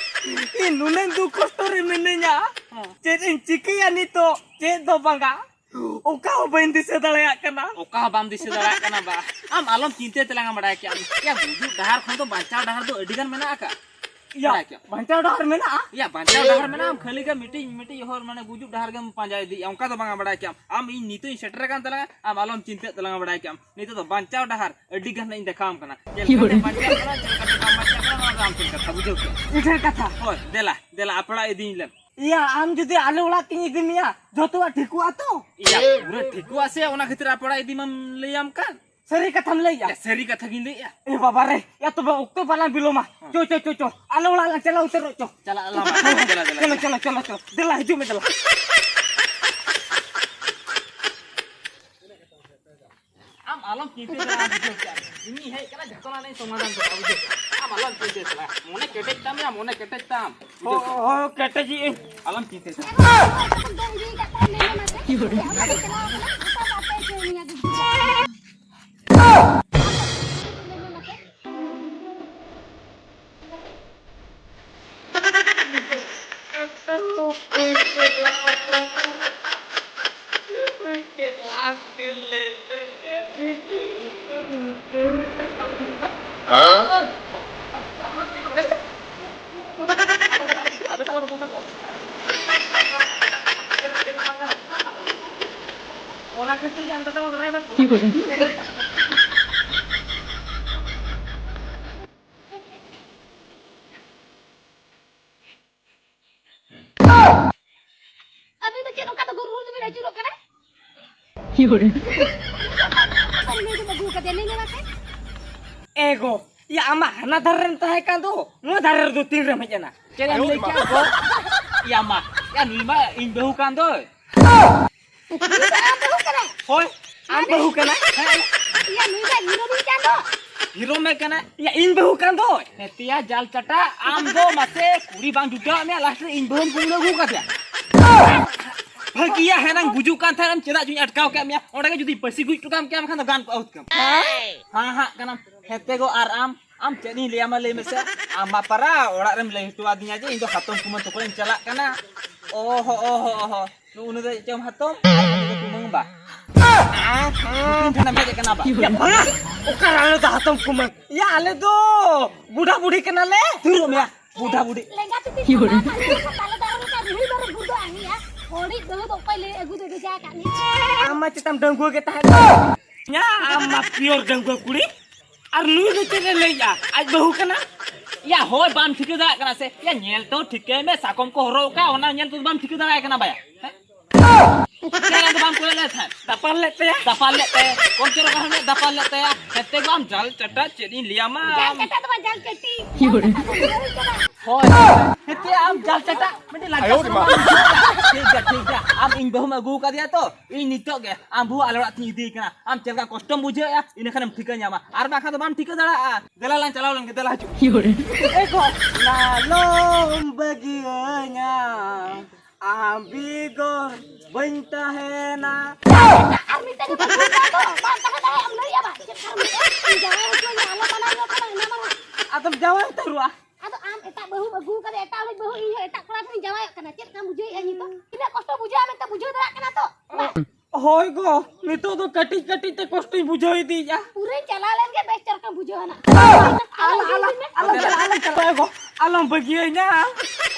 ᱤᱧ ᱱᱩᱱᱟᱹᱜ ᱫᱩᱠ ᱠᱚᱥᱴᱚ ᱨᱮ ᱢᱤᱱᱟᱹᱧᱟ, ᱦᱮᱸ᱾ ᱪᱮᱫ ᱤᱧ ᱪᱤᱠᱟᱹᱭᱟ ᱱᱤᱛᱚᱜ? ᱪᱮᱫ ᱫᱚ ᱵᱟᱝᱟ, ᱚᱠᱟ ᱦᱚᱸ ᱵᱟᱹᱧ ᱫᱤᱥᱟᱹ ᱫᱟᱲᱮᱭᱟᱜ ᱠᱟᱱᱟ᱾ ᱚᱠᱟ ᱦᱚᱸ ᱵᱟᱢ ᱫᱤᱥᱟᱹ ᱫᱟᱲᱮᱭᱟᱜ ᱠᱟᱱᱟ ᱵᱟ? ᱟᱢ ᱟᱞᱚᱢ ᱪᱤᱱᱛᱟᱹᱭ ᱛᱟᱞᱟᱝᱟ, ᱵᱟᱲᱟᱭ ᱠᱮᱜᱼᱟᱢ᱾ ᱭᱟ, ᱜᱩᱡᱩᱜ ᱰᱟᱦᱟᱨ ᱠᱷᱚᱱ ᱫᱚ ᱵᱟᱧᱪᱟᱣ ᱰᱟᱦᱟᱨ ᱫᱚ ᱟᱹᱰᱤ ᱜᱟᱱ ᱢᱮᱱᱟᱜ ᱟᱠᱟᱫ᱾ ᱭᱟ, ᱵᱟᱲᱟᱭ ᱠᱮᱜᱼᱟᱢ? ᱵᱟᱧᱪᱟᱣ ᱰᱟᱦᱟᱨ ᱢᱮᱱᱟᱜᱼᱟ? ᱭᱟ, ᱵᱟᱧᱪᱟᱣ ᱰᱟᱦᱟᱨ ᱢᱮᱱᱟᱜᱼᱟ, ᱟᱢ ᱠᱷᱟᱹᱞᱤ ᱜᱮ ᱢᱤᱫᱴᱤᱡ, ᱢᱤᱫᱴᱤᱡ ᱦᱚᱨ, ᱢᱟᱱᱮ ᱜᱩᱡᱩᱜ ᱰᱟᱦᱟᱨ ᱜᱮᱢ ᱯᱟᱸᱡᱟ ᱤᱫᱤᱭᱮᱜᱼᱟ, ᱚᱱᱠᱟ ᱫᱚ ᱵᱟᱝᱟ, ᱵᱟᱲᱟᱭ ᱠᱮᱜᱼᱟᱢ᱾ ᱟᱢ ᱤᱧ ᱱᱤᱛᱚᱜ ᱤᱧ ᱥᱮᱴᱮᱨ ᱟᱠᱟᱱ ᱛᱟᱞᱟᱝᱟ, ᱟᱢ ᱟᱞᱚᱢ ᱪᱤᱱᱛᱟᱹᱜ ᱛᱟᱞᱟᱝᱟ, ᱵᱟᱲᱟᱭ ᱠᱮᱜᱼᱟᱢ᱾ ᱱᱤᱛᱚᱜ ᱫᱚ ᱵᱟᱧᱪᱟᱣ ᱰᱟᱦᱟᱨ ᱟᱹᱰᱤ ᱜᱟᱱ ᱤᱧ ᱫᱮᱠᱷᱟᱣᱟᱢ ᱠᱟᱱᱟ᱾ ᱪᱮᱫ ᱞᱮᱠᱟ ᱛᱮᱢ ᱵᱟᱧᱪᱟᱣ ᱠᱟᱱᱟ, ᱪᱮᱫ ᱞᱮᱠᱟ ᱛᱮ ᱵᱟᱢ ᱵᱟᱧᱪᱟᱣ ᱠᱟᱱᱟ, ᱱᱚᱣᱟ ᱫᱚ ᱟᱢ ᱴᱷᱮᱱ ᱠᱟᱛᱷᱟ, ᱵᱩᱡᱷᱟᱹᱣ ᱠᱮᱜᱼᱟᱢ? ᱤᱧ ᱴᱷᱮᱱ ᱠᱟᱛᱷᱟ᱾ ᱦᱳᱭ, ᱫᱮᱞᱟ, ᱫᱮᱞᱟ, ᱟᱯᱲᱟ ᱤᱫᱤᱧ ᱞᱮᱢ᱾ ᱭᱟ, ᱟᱢ ᱡᱩᱫᱤ ᱟᱞᱮ ᱚᱲᱟᱜ ᱛᱤᱧ ᱤᱫᱤ ᱢᱮᱭᱟ, ᱡᱚᱛᱚᱣᱟᱜ ᱴᱷᱤᱠᱚᱜᱼᱟ ᱛᱚ? ᱭᱟ, ᱯᱩᱨᱟᱹ ᱴᱷᱤᱠᱚᱜᱼᱟ ᱥᱮ, ᱚᱱᱟ ᱠᱷᱟᱹᱛᱤᱨ ᱟᱯᱲᱟ ᱤᱫᱤ ᱢᱟᱢ ᱞᱟᱹᱭᱟᱢ ᱠᱟᱱ᱾ ᱥᱟᱹᱨᱤ ᱠᱟᱛᱷᱟᱢ ᱞᱟᱹᱭᱮᱜᱼᱟ? ᱭᱟ, ᱥᱟᱹᱨᱤ ᱠᱟᱛᱷᱟ ᱜᱤᱧ ᱞᱟᱹᱭᱮᱜᱼᱟ᱾ ᱮ ᱵᱟᱵᱟ ᱨᱮ, ᱭᱟ ᱛᱚᱵᱮ ᱚᱠᱛᱚ ᱵᱟᱞᱟᱝ ᱵᱤᱞᱚᱢᱟ᱾ ᱦᱮᱸ᱾ ᱪᱚ, ᱪᱚ, ᱪᱚ, ᱪᱚ, ᱟᱞᱮ ᱚᱲᱟᱜ ᱞᱟᱝ ᱪᱟᱞᱟᱣ ᱩᱛᱟᱹᱨᱚᱜ ᱪᱚ᱾ ᱪᱟᱞᱟᱜ ᱟᱞᱟᱝ, ᱫᱮᱞᱟ, ᱫᱮᱞᱟ, ᱫᱮᱞᱟ᱾ ᱪᱚᱞᱚ, ᱪᱚᱞᱚ, ᱪᱚᱞᱚ, ᱪᱚᱞᱚ᱾ ᱫᱮᱞᱟ, ᱦᱤᱡᱩᱜ ᱢᱮ, ᱫᱮᱞᱟ᱾ ᱟᱢ ᱟᱞᱚᱢ ᱪᱤᱱᱛᱟᱹ ᱫᱟᱲᱮᱭᱟᱜᱼᱟ, ᱵᱩᱡᱷᱟᱹᱣ ᱠᱮᱜᱼᱟᱢ᱾ ᱤᱧᱤᱧ ᱦᱮᱡ ᱠᱟᱱᱟ, ᱡᱷᱚᱛᱚᱱᱟᱜ ᱤᱧ ᱥᱚᱢᱟᱫᱷᱟᱱ ᱠᱟᱜᱼᱟ, ᱵᱩᱡᱷᱟᱹᱣ ᱠᱮᱜᱼᱟᱢ᱾ ᱟᱢ ᱟᱞᱚᱢ ᱪᱤᱱᱛᱟᱹ ᱫᱟᱲᱮᱭᱟᱜᱼᱟ᱾ ᱢᱚᱱᱮ ᱠᱮᱴᱮᱡ ᱛᱟᱢ ᱭᱟ, ᱢᱚᱱᱮ ᱠᱮᱴᱮᱡ ᱛᱟᱢ᱾ ᱵᱩᱡᱷᱟᱹᱣ ᱠᱮᱜᱼᱟᱢ? ᱦᱳᱭ, ᱠᱮᱴᱮᱡ ᱤᱧ᱾ ᱟᱞᱚᱢ ᱪᱤᱱᱛᱟᱹ ᱫᱟᱲᱮᱭᱟᱜᱼᱟ᱾ ᱟᱹᱵᱤᱱ ᱫᱚ ᱪᱮᱫ ᱚᱱᱠᱟ ᱫᱚ ᱜᱩᱨ ᱜᱩᱨ ᱫᱚᱵᱤᱱ ᱟᱹᱪᱩᱨᱚᱜ ᱠᱟᱱᱟ? ᱚᱠᱟᱨᱮ ᱱᱩᱭ ᱫᱚᱢ ᱟᱹᱜᱩ ᱟᱠᱟᱫᱮᱭᱟ? ᱞᱟᱹᱭ ᱧᱮᱞ ᱢᱮᱥᱮ᱾ ᱮ ᱜᱚ, ᱭᱟ ᱟᱢ ᱢᱟ ᱦᱟᱱᱟ ᱫᱷᱟᱨᱮ ᱨᱮᱢ ᱛᱟᱦᱮᱸ ᱠᱟᱱ ᱫᱚ, ᱱᱚᱣᱟ ᱫᱷᱟᱨᱮ ᱨᱮᱫᱚ ᱛᱤᱱ ᱨᱮᱢ ᱦᱮᱡ ᱮᱱᱟ? ᱪᱮᱫ ᱮᱢ ᱞᱟᱹᱭ ᱠᱮᱜᱼᱟ ᱜᱚ? ᱭᱟ ᱢᱟ, ᱭᱟ ᱱᱩᱭ ᱢᱟ ᱤᱧ ᱵᱟᱹᱦᱩ ᱠᱟᱱ ᱫᱚᱭ᱾ ᱱᱩᱭ ᱫᱚ ᱟᱢ ᱵᱟᱹᱦᱩ ᱠᱟᱱᱟᱭ? ᱦᱳᱭ, ᱟᱢ ᱵᱟᱹᱦᱩ ᱠᱟᱱᱟ᱾ ᱦᱮᱸ᱾ ᱭᱟ, ᱱᱩᱭ ᱫᱚ ᱦᱤᱨᱳ ᱵᱤᱧ ᱠᱟᱱ ᱫᱚ᱾ ᱦᱤᱨᱳ ᱢᱮ ᱠᱟᱱᱟ᱾ ᱭᱟ, ᱤᱧ ᱵᱟᱹᱦᱩ ᱠᱟᱱ ᱫᱚᱭ᱾ ᱦᱮᱛᱤᱭᱟ ᱡᱟᱞ ᱪᱟᱴᱟ, ᱟᱢ ᱫᱚ ᱢᱟᱥᱮ ᱠᱩᱲᱤ ᱵᱟᱝ ᱡᱩᱴᱟᱹᱣᱟᱜ ᱢᱮᱭᱟ, ᱞᱟᱥᱴ ᱨᱮ ᱤᱧ ᱵᱟᱹᱦᱩᱢ ᱠᱩᱢᱵᱽᱲᱩ ᱟᱹᱜᱩ ᱠᱟᱫᱮᱭᱟ᱾ ᱠᱤᱭᱟ ᱦᱮᱱᱟᱝ ᱜᱩᱡᱩᱜ ᱠᱟᱱ ᱛᱟᱦᱮᱸᱱ, ᱪᱮᱫᱟᱜ ᱪᱚᱧ ᱟᱴᱠᱟᱣ ᱠᱮᱫ ᱢᱮᱭᱟ? ᱚᱸᱰᱮ ᱜᱮ ᱡᱩᱫᱤ ᱯᱟᱹᱥᱤ ᱜᱩᱡ ᱦᱚᱴᱚ ᱠᱟᱢ ᱠᱮᱭᱟ, ᱮᱱᱠᱷᱟᱱ ᱫᱚ ᱜᱟᱱ ᱠᱚᱜᱼᱟ ᱦᱩᱛᱠᱟᱹᱢ᱾ ᱦᱟᱸ ᱦᱟᱸᱜ ᱠᱟᱱᱟᱢ᱾ ᱦᱮᱛᱮ ᱜᱚ, ᱟᱨ ᱟᱢ, ᱟᱢ ᱪᱮᱫ ᱤᱧ ᱞᱟᱹᱭᱟᱢᱟ ᱞᱟᱹᱭ ᱢᱮᱥᱮ? ᱟᱢ ᱢᱟ ᱯᱟᱨᱟ ᱚᱲᱟᱜ ᱨᱮᱢ ᱞᱟᱹᱭ ᱦᱚᱴᱚ ᱟᱫᱤᱧᱟ ᱡᱮ ᱤᱧ ᱫᱚ ᱦᱟᱛᱚᱢ ᱠᱩᱢᱟᱹᱝ ᱛᱟᱠᱚ ᱤᱧ ᱪᱟᱞᱟᱜ ᱠᱟᱱᱟ᱾ ᱚᱦᱚ, ᱚᱦᱚ, ᱚᱦᱚ᱾ ᱱᱩᱜᱼᱩ ᱱᱩᱭ ᱫᱚ ᱪᱮᱫ ᱪᱚᱝ ᱦᱟᱛᱚᱢ, ᱟᱨ ᱩᱱᱤ ᱫᱚ ᱠᱩᱢᱟᱹᱝ ᱵᱟ᱾ ᱱᱩᱠᱤᱱ ᱴᱷᱮᱱᱮᱢ ᱦᱮᱡ ᱟᱠᱟᱱᱟ ᱵᱟ? ᱭᱟ ᱵᱟᱝᱟ, ᱚᱠᱟᱨᱮ ᱟᱞᱮ ᱫᱚ ᱦᱟᱛᱚᱢ ᱠᱩᱢᱟᱹᱝ? ᱭᱟ, ᱟᱞᱮ ᱫᱚ ᱵᱩᱰᱷᱟ ᱵᱩᱰᱷᱤ ᱠᱟᱱᱟᱞᱮ᱾ ᱫᱩᱲᱩᱵ ᱢᱮ ᱭᱟ, ᱵᱩᱰᱷᱟ ᱵᱩᱰᱷᱤ᱾ ᱞᱮᱸᱜᱟ ᱛᱤ ᱛᱤ ᱠᱷᱚᱱᱟᱜ ᱟᱞᱮ ᱫᱚ ᱛᱟᱞᱮ ᱫᱟᱨᱮ ᱞᱮᱠᱟ ᱨᱤᱦᱤᱲ ᱵᱟᱨᱮ ᱜᱩᱨᱫᱚ ᱟᱹᱱᱤᱡᱼᱟ᱾ ᱦᱚᱲᱤᱡ ᱵᱟᱹᱦᱩ ᱫᱚ ᱚᱠᱚᱭ ᱞᱟᱹᱭ ᱟᱹᱜᱩ ᱫᱚ ᱵᱷᱮᱡᱟ ᱟᱠᱟᱫ ᱢᱮᱭᱟ? ᱟᱢ ᱢᱟ ᱪᱮᱛᱟᱢ ᱰᱟᱺᱜᱩᱣᱟᱹ ᱜᱮ ᱛᱟᱦᱮᱸ ᱠᱟᱱᱟ᱾ ᱭᱟ, ᱟᱢ ᱢᱟ pure ᱰᱟᱺᱜᱩᱣᱟᱹ ᱠᱩᱲᱤ᱾ ᱟᱨ ᱱᱩᱭ ᱫᱚ ᱪᱮᱫ ᱮ ᱞᱟᱹᱭᱮᱜᱼᱟ? ᱟᱡ ᱵᱟᱹᱦᱩ ᱠᱟᱱᱟ? ᱭᱟ, ᱦᱳᱭ, ᱵᱟᱢ ᱴᱷᱤᱠᱟᱹ ᱫᱟᱲᱮᱭᱟᱜ ᱠᱟᱱᱟ ᱥᱮ? ᱭᱟ, ᱧᱮᱞ ᱛᱚ ᱴᱷᱤᱠᱟᱹᱭ ᱢᱮ, ᱥᱟᱠᱚᱢ ᱠᱚ ᱦᱚᱨᱚᱜ ᱟᱠᱟᱫ, ᱚᱱᱟ ᱧᱮᱞ ᱛᱮᱫᱚ ᱵᱟᱢ ᱴᱷᱤᱠᱟᱹ ᱫᱟᱲᱮᱭᱟᱭ ᱠᱟᱱᱟ ᱵᱟᱭᱟ? ᱦᱮᱸ? ᱪᱮᱫ ᱟᱫᱚ ᱵᱟᱢ ᱠᱚᱭᱚᱜ ᱞᱮᱫ ᱛᱟᱦᱮᱸᱫ? ᱫᱟᱯᱟᱞ ᱞᱮᱫ ᱛᱟᱭᱟ? ᱫᱟᱯᱟᱞ ᱞᱮᱫ ᱛᱟᱭᱟ᱾ ᱠᱚᱢ ᱪᱚᱨᱚᱠ ᱟᱨ ᱢᱤᱫ ᱫᱟᱯᱟᱞ ᱞᱮᱫ ᱛᱟᱭᱟ᱾ ᱦᱮᱛᱮ ᱠᱚ ᱟᱢ ᱡᱟᱞ ᱪᱟᱴᱟ, ᱪᱮᱫ ᱤᱧ ᱞᱟᱹᱭᱟᱢᱟ? ᱡᱟᱞ ᱪᱟᱴᱟ ᱫᱚ ᱵᱟᱝ, ᱡᱟᱞ ᱪᱟᱹᱴᱤ᱾ ᱦᱳᱭ᱾ ᱦᱮᱛᱮ ᱟᱢ ᱡᱟᱞ ᱪᱟᱴᱟ, ᱢᱤᱫᱴᱤᱡ ᱞᱟᱡ ᱟᱭᱳ ᱨᱮ ᱢᱟ᱾ ᱴᱷᱤᱠ ᱜᱮᱭᱟ, ᱴᱷᱤᱠ ᱜᱮᱭᱟ᱾ ᱟᱢ ᱤᱧ ᱵᱟᱹᱦᱩᱢ ᱟᱹᱜᱩ ᱟᱠᱟᱫᱮᱭᱟ ᱛᱚ, ᱤᱧ ᱱᱤᱛᱚᱜ ᱜᱮ ᱟᱢ ᱵᱟᱹᱦᱩ ᱟᱞᱮ ᱚᱲᱟᱜ ᱛᱤᱧ ᱤᱫᱤᱭᱮ ᱠᱟᱱᱟ᱾ ᱟᱢ ᱪᱮᱫ ᱞᱮᱠᱟ ᱠᱚᱥᱴᱚᱢ ᱵᱩᱡᱷᱟᱹᱣᱮᱫᱼᱟ, ᱤᱱᱟᱹ ᱠᱷᱟᱱᱮᱢ ᱴᱷᱤᱠᱟᱹ ᱧᱟᱢᱟ, ᱟᱨ ᱵᱟᱝᱠᱷᱟᱱ ᱫᱚ ᱵᱟᱢ ᱴᱷᱤᱠᱟᱹ ᱫᱟᱲᱮᱭᱟᱜᱼᱟ᱾ ᱫᱮᱞᱟ ᱞᱟᱝ ᱪᱟᱞᱟᱣ ᱞᱮᱱ ᱜᱮ, ᱫᱮᱞᱟ ᱦᱤᱡᱩᱜ᱾ ᱮ ᱜᱚ, ᱟᱞᱚᱢ ᱵᱟᱹᱜᱤᱭᱟᱹᱧᱟ, ᱟᱢ ᱵᱮᱜᱚᱨ ᱵᱟᱹᱧ ᱛᱟᱦᱮᱱᱟ᱾ ᱟᱨ ᱢᱤᱫᱴᱮᱱ ᱜᱮ ᱵᱟᱹᱜᱤ ᱠᱟᱜ ᱫᱚ, ᱵᱟᱝ ᱛᱟᱦᱮᱸ ᱫᱟᱲᱮᱭᱟᱜ ᱮᱢ ᱞᱟᱹᱭᱮᱜᱼᱟ ᱵᱟᱝ? ᱪᱮᱫ ᱠᱟᱨᱚᱱ ᱢᱮᱱᱟᱜᱼᱟ? ᱤᱧ ᱡᱟᱶᱟᱭ ᱦᱚᱪᱚᱧᱟ, ᱟᱞᱚ ᱢᱟᱱᱟᱧ ᱠᱟᱱᱟ, ᱤᱧ ᱢᱟᱱᱟ᱾ ᱟᱫᱚᱢ ᱡᱟᱶᱟᱭ ᱩᱛᱟᱹᱨᱚᱜᱼᱟ᱾ ᱟᱫᱚ ᱟᱢ ᱮᱴᱟᱜ ᱵᱟᱹᱦᱩᱢ ᱟᱹᱜᱩ ᱠᱟᱫᱮᱭᱟ, ᱮᱴᱟᱜ ᱦᱚᱲᱤᱡ ᱵᱟᱹᱦᱩ, ᱤᱧ ᱦᱚᱸ ᱮᱴᱟᱜ ᱠᱚᱲᱟ ᱴᱷᱮᱱᱤᱧ ᱡᱟᱶᱟᱭᱚᱜ ᱠᱟᱱᱟ᱾ ᱪᱮᱫ ᱞᱮᱠᱟᱢ ᱵᱩᱡᱷᱟᱹᱣᱮᱫᱼᱟ ᱱᱤᱛᱚᱜ? ᱛᱤᱱᱟᱹᱜ ᱠᱚᱥᱴᱚ ᱵᱩᱡᱷᱟᱹᱜᱼᱟ ᱢᱮᱱᱛᱮ ᱵᱩᱡᱷᱟᱹᱣ ᱫᱟᱲᱮᱭᱟᱜ ᱠᱟᱱᱟ ᱛᱚ? ᱦᱳᱭ ᱜᱚ, ᱱᱤᱛᱚᱜ ᱫᱚ ᱠᱟᱹᱴᱤᱡ ᱠᱟᱹᱴᱤᱡ ᱛᱮ ᱠᱚᱥᱴᱚᱧ ᱵᱩᱡᱷᱟᱹᱣ ᱤᱫᱤᱭᱮᱫᱼᱟ᱾ ᱯᱩᱨᱟᱹᱧ ᱪᱟᱞᱟᱣ ᱞᱮᱱ ᱜᱮ ᱵᱮᱥ ᱪᱮᱫ ᱞᱮᱠᱟᱢ ᱵᱩᱡᱷᱟᱹᱣᱟ ᱱᱟᱜ᱾ ᱟᱞᱚ, ᱟᱞᱚ, ᱟᱞᱚ ᱪᱟᱞᱟᱜ, ᱟᱞᱚ ᱪᱟᱞᱟᱜ, ᱟᱞᱚ ᱪᱟᱞᱟᱜ ᱜᱚ, ᱟᱞᱚᱢ ᱵᱟᱹᱜᱤᱭᱟᱹᱧᱟ᱾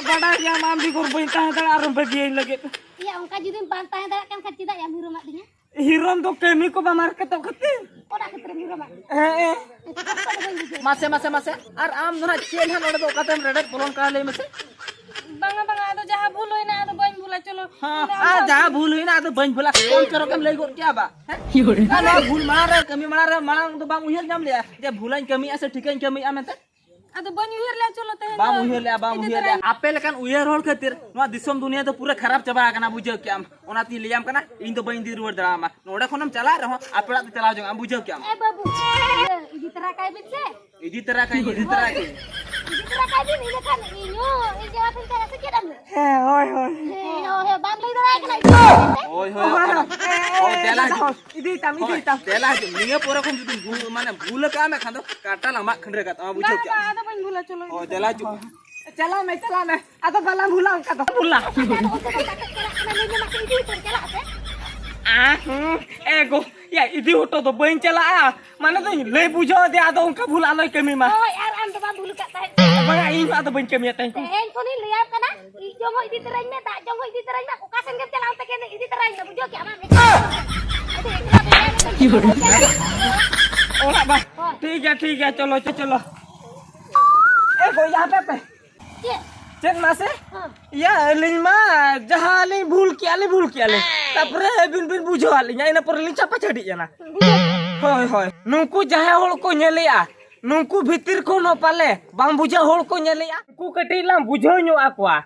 ᱵᱟᱰᱟᱭ ᱜᱮᱭᱟᱢ ᱟᱢ ᱵᱮᱜᱚᱨ ᱵᱟᱹᱧ ᱛᱟᱦᱮᱸ ᱫᱟᱲᱮᱭᱟᱜᱼᱟ ᱟᱨᱮᱢ ᱵᱟᱹᱜᱤᱭᱟᱹᱧ ᱞᱟᱹᱜᱤᱫ᱾ ᱮᱭᱟ, ᱚᱱᱠᱟ ᱡᱩᱫᱤᱢ ᱵᱟᱝ ᱛᱟᱦᱮᱸ ᱫᱟᱲᱮᱭᱟᱜ ᱠᱟᱱ ᱠᱷᱟᱱ ᱪᱮᱫᱟᱜ ᱭᱟᱢ ᱦᱤᱨᱳᱢᱟᱜ ᱫᱤᱧᱟ? ᱦᱤᱨᱳᱢ ᱫᱚ ᱠᱟᱹᱢᱤ ᱠᱚ ᱵᱟᱢ ᱦᱟᱨᱠᱮᱛᱚᱜ ᱠᱷᱟᱹᱛᱤᱨ᱾ ᱚᱱᱟ ᱠᱷᱟᱹᱛᱤᱨ ᱮᱢ ᱦᱤᱨᱳᱢᱟᱜ ᱫᱤᱧᱟ᱾ ᱦᱮᱸ, ᱦᱮᱸ᱾ ᱮᱱᱠᱷᱟᱱ ᱠᱚᱥᱴᱚ ᱫᱚ ᱵᱟᱹᱧ ᱵᱩᱡᱷᱟᱹᱣᱟ᱾ ᱢᱟᱥᱮ, ᱢᱟᱥᱮ, ᱢᱟᱥᱮ᱾ ᱟᱨ ᱟᱢ ᱫᱚ ᱱᱟᱜ ᱪᱮᱫ ᱦᱟᱸᱜ ᱱᱚᱰᱮ ᱫᱚ ᱚᱠᱟᱛᱮᱢ ᱨᱮᱰᱮᱫ ᱵᱚᱞᱚᱱ ᱠᱟᱱᱟ ᱞᱟᱹᱭ ᱢᱮᱥᱮ? ᱵᱟᱝᱟ, ᱵᱟᱝᱟ, ᱟᱫᱚ ᱡᱟᱦᱟᱸ ᱵᱷᱩᱞ ᱦᱩᱭᱱᱟ ᱟᱫᱚ ᱵᱟᱹᱧ ᱵᱷᱩᱞᱟ, ᱪᱚᱞᱚ᱾ ᱦᱮᱸ, ᱟᱢ ᱟᱨ ᱥᱟᱶ ᱡᱟᱦᱟᱸ ᱵᱷᱩᱞ ᱦᱩᱭᱱᱟ ᱟᱫᱚ ᱵᱟᱹᱧ ᱵᱷᱩᱞᱟ᱾ ᱠᱚᱢ ᱪᱚᱨᱚᱠ ᱮᱢ ᱞᱟᱹᱭ ᱜᱚᱫ ᱠᱮᱜᱼᱟ ᱵᱟ, ᱦᱮᱸ? ᱟᱨ ᱱᱚᱣᱟ ᱵᱷᱩᱞ ᱢᱟᱲᱟᱝ ᱨᱮ, ᱠᱟᱹᱢᱤ ᱢᱟᱲᱟᱝ ᱨᱮ, ᱢᱟᱲᱟᱝ ᱫᱚ ᱵᱟᱢ ᱩᱭᱦᱟᱹᱨ ᱧᱟᱢ ᱞᱮᱜᱼᱟ ᱡᱮ ᱵᱷᱩᱞᱟᱹᱧ ᱠᱟᱹᱢᱤᱭᱮᱜᱼᱟ ᱥᱮ ᱴᱷᱤᱠᱟᱹᱧ ᱠᱟᱹᱢᱤᱭᱮᱜᱼᱟ ᱢᱮᱱᱛᱮ? ᱟᱫᱚ ᱵᱟᱹᱧ ᱩᱭᱦᱟᱹᱨ ᱞᱮᱫᱼᱟ, ᱪᱚᱞᱚ ᱛᱮᱦᱮᱧ ᱵᱟᱢ ᱫᱚ ᱩᱭᱦᱟᱹᱨ ᱞᱮᱫᱼᱟ, ᱵᱟᱢ ᱤᱫᱤ ᱩᱭᱦᱟᱹᱨ ᱛᱚᱨᱟᱭ ᱞᱮᱫᱼᱟ᱾ ᱟᱯᱮ ᱞᱮᱠᱟᱱ ᱩᱭᱦᱟᱹᱨ ᱦᱚᱲ ᱠᱷᱟᱹᱛᱤᱨ ᱱᱚᱣᱟ ᱫᱤᱥᱚᱢ ᱫᱩᱱᱤᱭᱟᱹ ᱫᱚ ᱯᱩᱨᱟᱹ ᱠᱷᱟᱨᱟᱯ ᱪᱟᱵᱟ ᱟᱠᱟᱱᱟ, ᱵᱩᱡᱷᱟᱹᱣ ᱠᱮᱜᱼᱟᱢ᱾ ᱚᱱᱟᱛᱤᱧ ᱞᱟᱹᱭᱟᱢ ᱠᱟᱱᱟ, ᱤᱧ ᱫᱚ ᱵᱟᱹᱧ ᱤᱫᱤ ᱨᱩᱣᱟᱹᱲ ᱫᱟᱲᱮᱭᱟᱢᱟ᱾ ᱱᱚᱰᱮ ᱠᱷᱚᱱᱮᱢ ᱪᱟᱞᱟᱜ ᱨᱮᱦᱚᱸ ᱟᱯᱮ ᱚᱲᱟᱜ ᱛᱮ ᱪᱟᱞᱟᱣ ᱡᱚᱝ ᱟᱢ, ᱵᱩᱡᱷᱟᱹᱣ ᱠᱮᱜᱼᱟᱢ᱾ ᱮ ᱵᱟᱹᱵᱩ, ᱤᱭᱟᱹ, ᱤᱫᱤ ᱛᱚᱨᱟ ᱠᱟᱭ ᱵᱤᱱ ᱥᱮ᱾ ᱤᱫᱤ ᱛᱚᱨᱟ ᱠᱟᱭ, ᱤᱫᱤ ᱛᱚᱨᱟ ᱠᱟᱭ᱾ ᱤᱫᱤ ᱛᱚᱨᱟ ᱠᱟᱭ ᱵᱤᱱ, ᱤᱱᱟᱹ ᱠᱷᱟᱱ ᱤᱧ ᱦᱚᱸ ᱤᱧ ᱡᱟᱶᱟᱭ ᱴᱷᱮᱱ ᱪᱟᱞᱟᱜ ᱥᱮ ᱪᱮᱫ ᱮᱢ ᱞᱟᱹᱭ? ᱦᱮᱸ, ᱦᱳᱭ, ᱦᱳᱭ᱾ ᱦᱮᱸ, ᱦᱳᱭ, ᱦᱳᱭ, ᱵᱟᱢ ᱞᱟᱹᱭ ᱫᱟᱲᱮᱭᱟᱭ ᱠᱟᱱᱟ᱾ ᱦᱳᱭ, ᱦᱳᱭ, ᱦᱳᱭ, ᱦᱳᱭ, ᱦᱳᱭ, ᱦᱳᱭ, ᱦᱳᱭ, ᱫᱮᱞᱟ ᱦᱤᱡᱩᱜ᱾ ᱤᱫᱤᱭ ᱛᱟᱢ, ᱦᱳᱭ, ᱤᱫᱤᱭ ᱛᱟᱢ᱾ ᱫᱮᱞᱟ ᱦᱤᱡᱩᱜ᱾ ᱱᱤᱭᱟᱹ ᱯᱚᱨᱮ ᱠᱷᱚᱱ ᱡᱩᱫᱤ ᱵᱷᱩᱞ, ᱢᱟᱱᱮ, ᱵᱷᱩᱞ ᱟᱠᱟᱫ ᱢᱮ ᱠᱷᱟᱱ ᱫᱚ ᱠᱟᱴᱟ ᱞᱟᱢᱟᱜ ᱠᱷᱟᱹᱱᱰᱨᱟᱹ ᱠᱟᱜ ᱛᱟᱢᱟ, ᱵᱩᱡᱷᱟᱹᱣ ᱵᱟᱝ, ᱠᱮᱜᱼᱟᱢ? ᱵᱟᱝ, ᱟᱫᱚ ᱵᱟᱹᱧ ᱵᱷᱩᱞᱟ, ᱪᱚᱞᱚ᱾ ᱦᱳᱭ, ᱫᱮᱞᱟ ᱦᱤᱡᱩᱜ᱾ ᱪᱟᱞᱟᱜ ᱢᱮ, ᱪᱟᱞᱟᱜ ᱢᱮ᱾ ᱟᱫᱚ ᱵᱟᱞᱟᱝ ᱵᱷᱩᱞᱟ, ᱚᱱᱠᱟ ᱫᱚ᱾ ᱵᱷᱩᱞᱟ᱾ ᱟᱫᱚ ᱚᱱᱛᱮ ᱫᱚ ᱚᱠᱟ ᱥᱮᱫ ᱪᱟᱞᱟᱜ ᱠᱟᱱᱟ, ᱞᱟᱹᱭ ᱢᱮ ᱢᱟᱥᱮ, ᱤᱫᱤ ᱦᱚᱴᱚᱧ ᱪᱟᱞᱟᱜ ᱟᱥᱮ? ᱟ, ᱦᱩᱸ, ᱮ ᱜᱚ, ᱭᱟ, ᱤᱫᱤ ᱦᱚᱴᱚ ᱫᱚ ᱵᱟᱹᱧ ᱪᱟᱞᱟᱜᱼᱟ᱾ ᱢᱟᱱᱮ ᱫᱚᱧ ᱞᱟᱹᱭ ᱵᱩᱡᱷᱟᱹᱣ ᱟᱫᱮᱭᱟ, ᱟᱫᱚ ᱚᱱᱠᱟ ᱵᱷᱩᱞ ᱟᱞᱚᱭ ᱠᱟᱹᱢᱤ ᱢᱟ᱾ ᱦᱳᱭ, ᱟᱨ ᱟᱢ ᱫᱚ ᱵᱟᱢ ᱵᱷᱩᱞ ᱟᱠᱟᱫ ᱛᱟᱦᱮᱸᱫ᱾ ᱵᱟᱝᱟ, ᱤᱧ ᱦᱚᱸ ᱟᱫᱚ ᱵᱟᱹᱧ ᱠᱟᱹᱢᱤᱭᱟ ᱛᱮᱦᱮᱧ ᱠᱷᱚᱱ᱾ ᱛᱮᱦᱮᱧ ᱠᱷᱚᱱᱤᱧ ᱞᱟᱹᱭᱟᱢ ᱠᱟᱱᱟ, ᱤᱡ ᱡᱚᱝ ᱦᱚᱸ ᱤᱫᱤ ᱛᱚᱨᱟᱧ ᱢᱮ, ᱫᱟᱜ ᱡᱚᱝ ᱦᱚᱸ ᱤᱫᱤ ᱛᱚᱨᱟᱧ ᱢᱮ, ᱚᱠᱟ ᱥᱮᱱ ᱜᱮᱢ ᱪᱟᱞᱟᱜᱼᱟ, ᱚᱱᱛᱮ ᱜᱮ ᱤᱫᱤ ᱛᱚᱨᱟᱧ ᱢᱮ, ᱵᱩᱡᱷᱟᱹᱣ ᱠᱮᱜᱼᱟᱢ ᱟᱢ? ᱟᱫᱚ ᱮᱠᱞᱟ ᱫᱚ ᱵᱟᱭ ᱚᱲᱟᱜ ᱵᱟ᱾ ᱦᱳᱭ᱾ ᱴᱷᱤᱠ ᱜᱮᱭᱟ, ᱴᱷᱤᱠ ᱜᱮᱭᱟ, ᱪᱚᱞᱚ, ᱪᱚ-, ᱪᱚᱞᱚ᱾ ᱮ ᱜᱚ, ᱭᱟ, ᱦᱟᱯᱮ, ᱦᱟᱯᱮ᱾ ᱪᱮᱫ? ᱪᱮᱫ ᱢᱟᱥᱮ? ᱦᱮᱸ᱾ ᱤᱭᱟᱹ, ᱟᱹᱞᱤᱧ ᱢᱟ ᱡᱟᱦᱟᱸ ᱞᱤᱧ ᱵᱷᱩᱞ ᱠᱮᱜᱼᱟ, ᱞᱤᱧ ᱵᱷᱩᱞ ᱠᱮᱜᱼᱟ ᱞᱤᱧ᱾ ᱛᱟᱯᱚᱨᱮ ᱟᱹᱵᱤᱱ ᱵᱤᱱ ᱵᱩᱡᱷᱟᱹᱣᱟᱫ ᱞᱤᱧᱟ, ᱤᱱᱟᱹ ᱯᱚᱨᱮ ᱞᱤᱧ ᱪᱟᱯᱟ ᱪᱷᱟᱹᱰᱤᱜ ᱮᱱᱟ᱾ ᱵᱩᱡᱷᱟᱹᱣ᱾ ᱦᱳᱭ, ᱦᱳᱭ᱾ ᱱᱩᱠᱩ ᱡᱟᱦᱟᱸᱭ ᱦᱚᱲ ᱠᱚ ᱧᱮᱞᱮᱜᱼᱟ, ᱱᱩᱠᱩ ᱵᱷᱤᱛᱤᱨ ᱠᱷᱚᱱ ᱦᱚᱸ ᱯᱟᱞᱮ ᱵᱟᱝ ᱵᱩᱡᱷᱟᱹᱣ ᱦᱚᱲ ᱠᱚ ᱧᱮᱞᱮᱜᱼᱟ᱾ ᱩᱱᱠᱩ ᱠᱟᱹᱴᱤᱡ ᱞᱟᱝ ᱵᱩᱡᱷᱟᱹᱣ ᱧᱚᱜ ᱟᱠᱚᱣᱟ᱾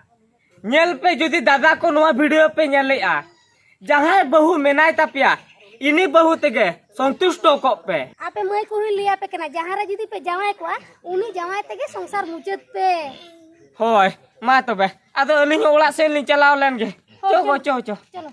ᱧᱮᱞ ᱯᱮ, ᱡᱩᱫᱤ ᱫᱟᱫᱟ ᱠᱚ ᱱᱚᱣᱟ video ᱯᱮ ᱧᱮᱞᱮᱜᱼᱟ, ᱡᱟᱦᱟᱸᱭ ᱵᱟᱹᱦᱩ ᱢᱮᱱᱟᱭ ᱛᱟᱯᱮᱭᱟ, ᱤᱱᱤ ᱵᱟᱹᱦᱩ ᱛᱮᱜᱮ ᱥᱚᱱᱛᱩᱥᱴᱚ ᱠᱚᱜ ᱯᱮ᱾ ᱟᱯᱮ ᱢᱟᱹᱭ ᱠᱚᱦᱚᱸᱧ ᱞᱟᱹᱭ ᱟᱯᱮ ᱠᱟᱱᱟ, ᱡᱟᱦᱟᱸ ᱨᱮ ᱡᱩᱫᱤ ᱯᱮ ᱡᱟᱶᱟᱭ ᱠᱚᱜᱼᱟ, ᱩᱱᱤ ᱡᱟᱶᱟᱭ ᱛᱮᱜᱮ ᱥᱚᱝᱥᱟᱨ ᱢᱩᱪᱟᱹᱫ ᱯᱮ᱾ ᱦᱳᱭ, ᱢᱟ ᱛᱚᱵᱮ, ᱟᱫᱚ ᱟᱹᱞᱤᱧ ᱦᱚᱸ ᱚᱲᱟᱜ ᱥᱮᱱ ᱞᱤᱧ ᱪᱟᱞᱟᱣ ᱞᱮᱱ ᱜᱮ᱾ ᱦᱳᱭ, ᱪᱚ ᱜᱚ, ᱪᱚᱞᱚ᱾ ᱪᱚ, ᱪᱚ᱾ ᱪᱚᱞᱚ᱾